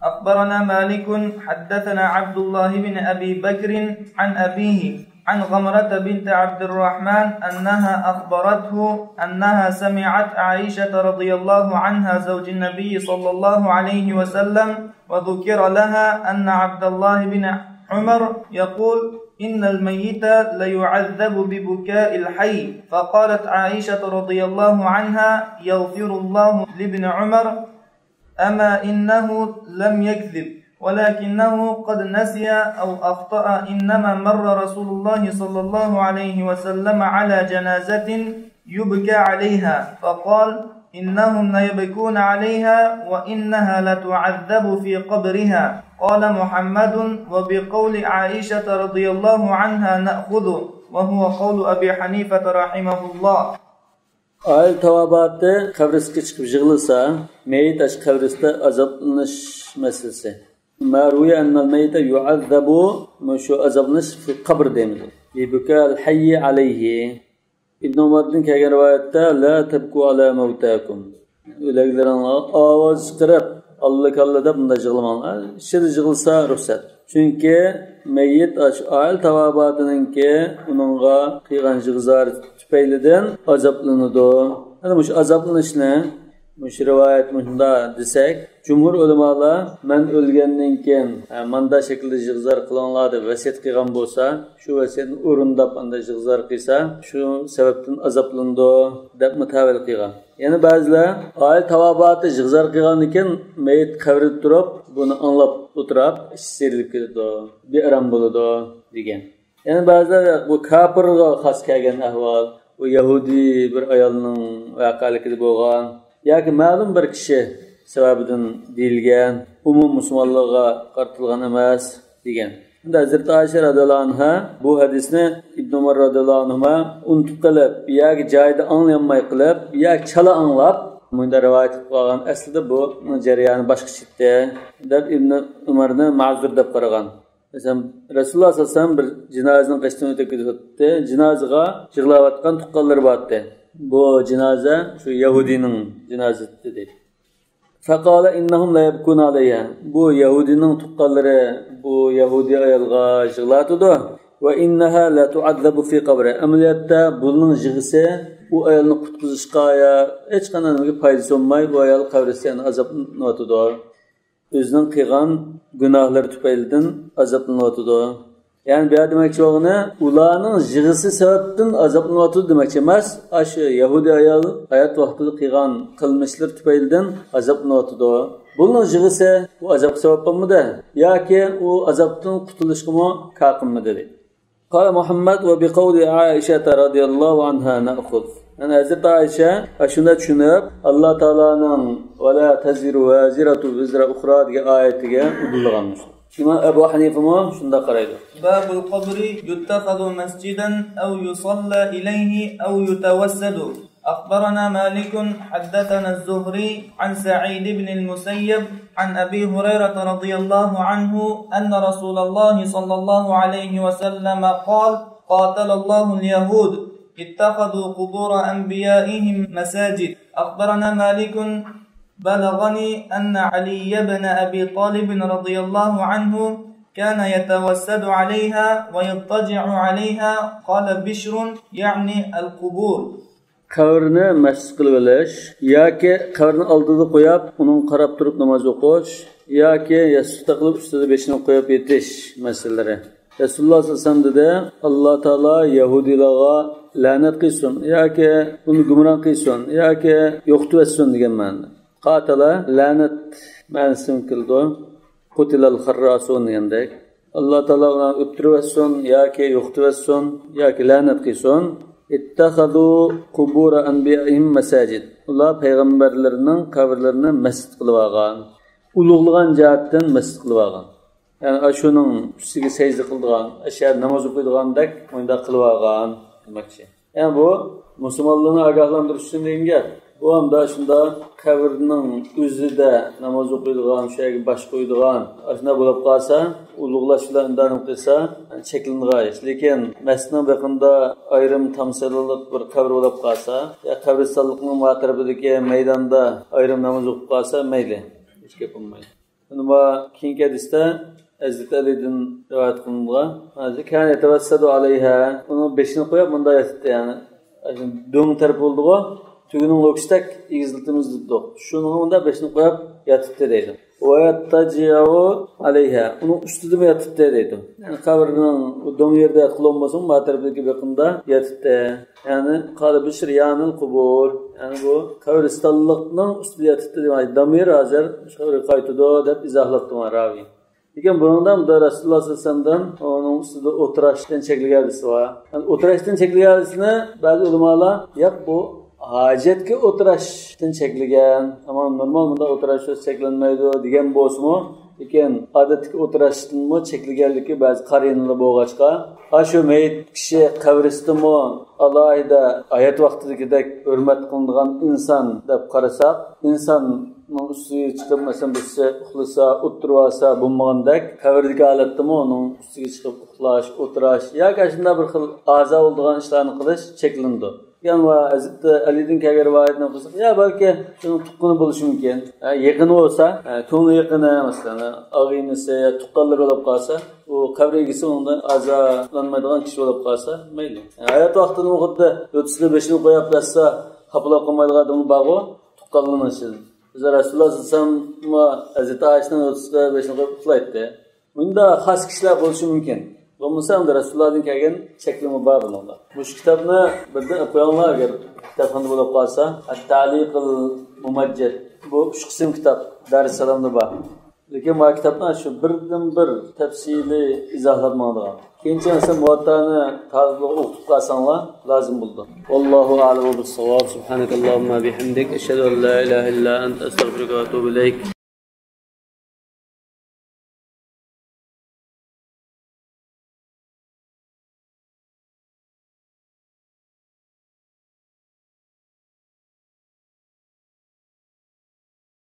S2: أخبرنا مالك حدثنا عبد الله بن أبي بكر عن أبيه عن غمرة بنت عبد الرحمن أنها أخبرته أنها سمعت عائشة رضي الله عنها زوج النبي صلى الله عليه وسلم وذكر لها أن عبد الله بن عمر يقول إن الميت ليعذب ببكاء الحي. فقالت عائشة رضي الله عنها يغفر الله لابن عمر أما إنه لم يكذب ولكنه قد نسي أو أخطأ. إنما مر رسول الله صلى الله عليه وسلم على جنازة يبكى عليها فقال إنهم ليبكون عليها وإنها لتعذب في قبرها. قال محمد وبقول عائشة رضي الله عنها نأخذ وهو قول أبي حنيفة رحمه الله.
S1: Ayol tavabatda qabrisiga chiqib yig'ilsa, mayit ash qabrisda azoblanish masalasi. Maruya annal mayta yu'azzabu mushu azoblanish fi qabr deymiz. Bibukal hayy alayhi. Ibn Umar'dan kelgan rivoyatda la tabku ala mawtakum. O'liklarning ovoz chiqarib Allah deb bunda yig'lamanglar. Shida yig'ilsa ruxsat. Chunki meyyit ayol tavobatiningki uningga qilgan yig'izlar tufaylidan azoblanadi. Ana bu azoblanishni mush rivoyat munda desak, jumhur ulamolar men o'lgandan keyin manda shaklda yig'izlar qilinglar deb vasiyat qilgan bo'lsa, shu vasiyatni o'rindab anda yig'izlar qilsa, shu sababdan azoblandi deb mutavil qilgan. Yana ba'zilar ayol tavobati yig'izlar qilgandan keyin mayit qabrida turib, buni anglab o'tirib, serilib ketadi, bearam bo'ladi degan. Yana ba'zilar bu kafirga xos kelgan ahvol, bu yahudi bir ayolning voqealigida bo'lgan yoki ma'lum bir kishi sababidan deyilgan, umum musulmonlarga qartilgan emas degan. Unda Hazrat Aisha radhiyallohu anha bu hadisni Ibn Umar radhiyallohu anhuma unutib qilib, yoki joyida anglamay qilib, yoki chala anglab bunda rivoyat qilgan. Aslida bu jarayoni boshqacha deb Ibn Umarni ma'zur deb qaragan. Mesela Rasululloh sallallohu alayhi vasallam bir jinozaning qashdan o'tib ketdi. Jinozaga yig'layotgan tuqqanlar bordi. Bu jinoza shu yahudining jinozasi dedi. Faqala innahum la yabkun alayha. Bu yahudining tuqqanlari bu yahudi ayolga yig'latadi va innaha la tu'adzabu fi qabri. Amaliyotda buning yig'isi u ayolni qutqizishga hech qanday foydasi bo'lmay, bu ayol qabristoni azoblanadi. Özünün qilgan gunohlari tufaylidan azoblanadi. Yani bir demakchi bo'lgani, ularning yig'isi sababdan azoblanadi demakchi emas, shu yahudi ayol hayot vaqtida qilgan qilmishlar tufaylidan azoblanadi. Buning yig'isi bu azob sababimidi yoki u azobdan qutulishga kaqimmi dedi. Qala Muhammad va biqawli Aisha radhiyallohu anha na'khudh. Yani Hazreti Aisha şuna düşünüp Allah Teala'nın ve la taziru vaziratu vizra ukhra diye ayetiga udulganmış. İmam Ebu Hanife mi şunda qaraydı.
S2: Babul qabri yuttakhadhu masjidan aw yusalla ilayhi aw yutawassadu. أخبرنا مالك حدثنا الزهري عن سعيد بن المسيب عن أبي هريرة رضي الله عنه أن رسول الله صلى الله عليه وسلم قال قاتل الله اليهود اتخذوا قبور أنبيائهم مساجد. أخبرنا مالك بلغني أن علي بن أبي طالب رضي الله عنه كان يتوسد عليها ويضطجع عليها. قال بشر يعني القبور.
S1: Qabrni masjid qilib olish yoki qabrni oldida qo'yib, uning qarab turib namoz o'qish yoki yassuta qilib ustida beshini qo'yib yetish masalalari. Rasululloh sallallohu alayhi vasallam dedi, Alloh taolo yahudilarga la'nat qilsin yoki uni gumron qilsin yoki yo'qitsin degan ma'noda. Qatala la'nat ma'nosini qildi. Qutilal kharrasun degandek. Alloh taolo uni o'ptirsin yoki yo'qitsin yoki la'nat qilsin. İttakhadu qubur anbiya'ihim masajid. Ular payg'ambarlarning qabrlarini masjid qilib olgan. Ulug'lagan jihatdan masjid qilib olgan. Yani shuning ustiga sajda qilgan, ashar namoz o'qiydigandek unda qilib olgan demakchi. Yani bu musulmonlarni ogohlantirish uchun degan gap. Bu hamda shunda qabrning o'zida namoz o'qiydigan, shayga bosh qo'ydigan, ashuna bo'lib qolsa, ulug'lash bilan undan qilsa, cheklangan. Lekin masjidning yaqinida ayrim tamsililik bir qabr bo'lib qolsa, ya qabristonlikning maqrabidagi maydonda ayrim namoz o'qib qolsa, mayli. Hech gap bo'lmaydi. Buni keyingi hadisda Hazreti Ali'den rivayet kılındılar. Kan yetavassadu alayha. Onun beşini koyup bunda yatırdı yani. Dön tarafı oldu o. Tügünün lokistek igiziltimiz dedi. Şunun bunda beşini koyup yatırdı deydi. Ve yattaciyavu alayha. Onun üstüde mi yatırdı deydi. Yani kabrinin dön yerde yatkılı olmasın. Bağ tarafındaki bakımda yatırdı. Yani kâle bişir yanıl kubur. Yani bu kabristallıkның üstüde yatırdı deydi. Damir hazır. Şöyle kaytıdı deyip izahlattı var ravi. Lekin bundan da Rasululloh sallallohu alayhi vasallam onun ustida o'tirishdan chekilganisi var. Yani o'tirishdan chekilganisini ba'zi ulamolar yo'q bu hojatga o'tirishdan chekilgan, ammo normal bunda o'tirish cheklanmaydi degan bo'lsa-mu, lekin odatga o'tirishdanmi chekilganligi ba'zi qarinalar bo'lg'achqa, shu mayit kishi qabristonmi alohida hayot vaqtidagidek hurmat qilinadigan inson deb qarasak, inson ustiga chiqib masalan birisi uxlasa, o'tirsa bo'lmagandek, qabrdagi holatdami uning ustiga chiqib uxlash, o'tirish yoki shunday bir xil a'zo bo'lgan ishlarni qilish cheklandi. Yani Hazreti Ali'den kelgan rivoyatni qilsak, ya balki shuni tuqqani bo'lishi mumkin. Yaqini bo'lsa, ko'ngli yaqini masalan, og'inisi, tuqqanlar bo'lib qolsa, u qabr egasi undan azoblanmaydigan kishi bo'lib qolsa, mayli. Hayot vaqtini xuddi o'tisini beshini qo'yib qo'ysa, xafa qilmaydigan odam bor-ku, tuqqanlanishi. Biz Rasululloh sallallohu alayhi vasallam Hazreti Oyshaning o'tisida beshini qo'yib uxlaydi. Bunda xos kishilar bo'lishi mumkin. Bo'lmasa ham Rasulullohdan kelgan cheklimi bor bunda. Bu kitobni birdan o'qiyinglar agar kitobxonda bo'lib qolsa, At-Taliqul Mumajjad. Bu 3 qism kitob Darussalamda bor. Lekin bu kitobdan shu birdan bir tafsili izohlanmagan. Keyincha esa muvattani tazbiq o'qib qolsanglar lozim bo'ldi. Vallohu a'lamu bis-savab. Subhanakallahumma bihamdik ashhadu an la ilaha illa anta astaghfiruka va atubu ilayk.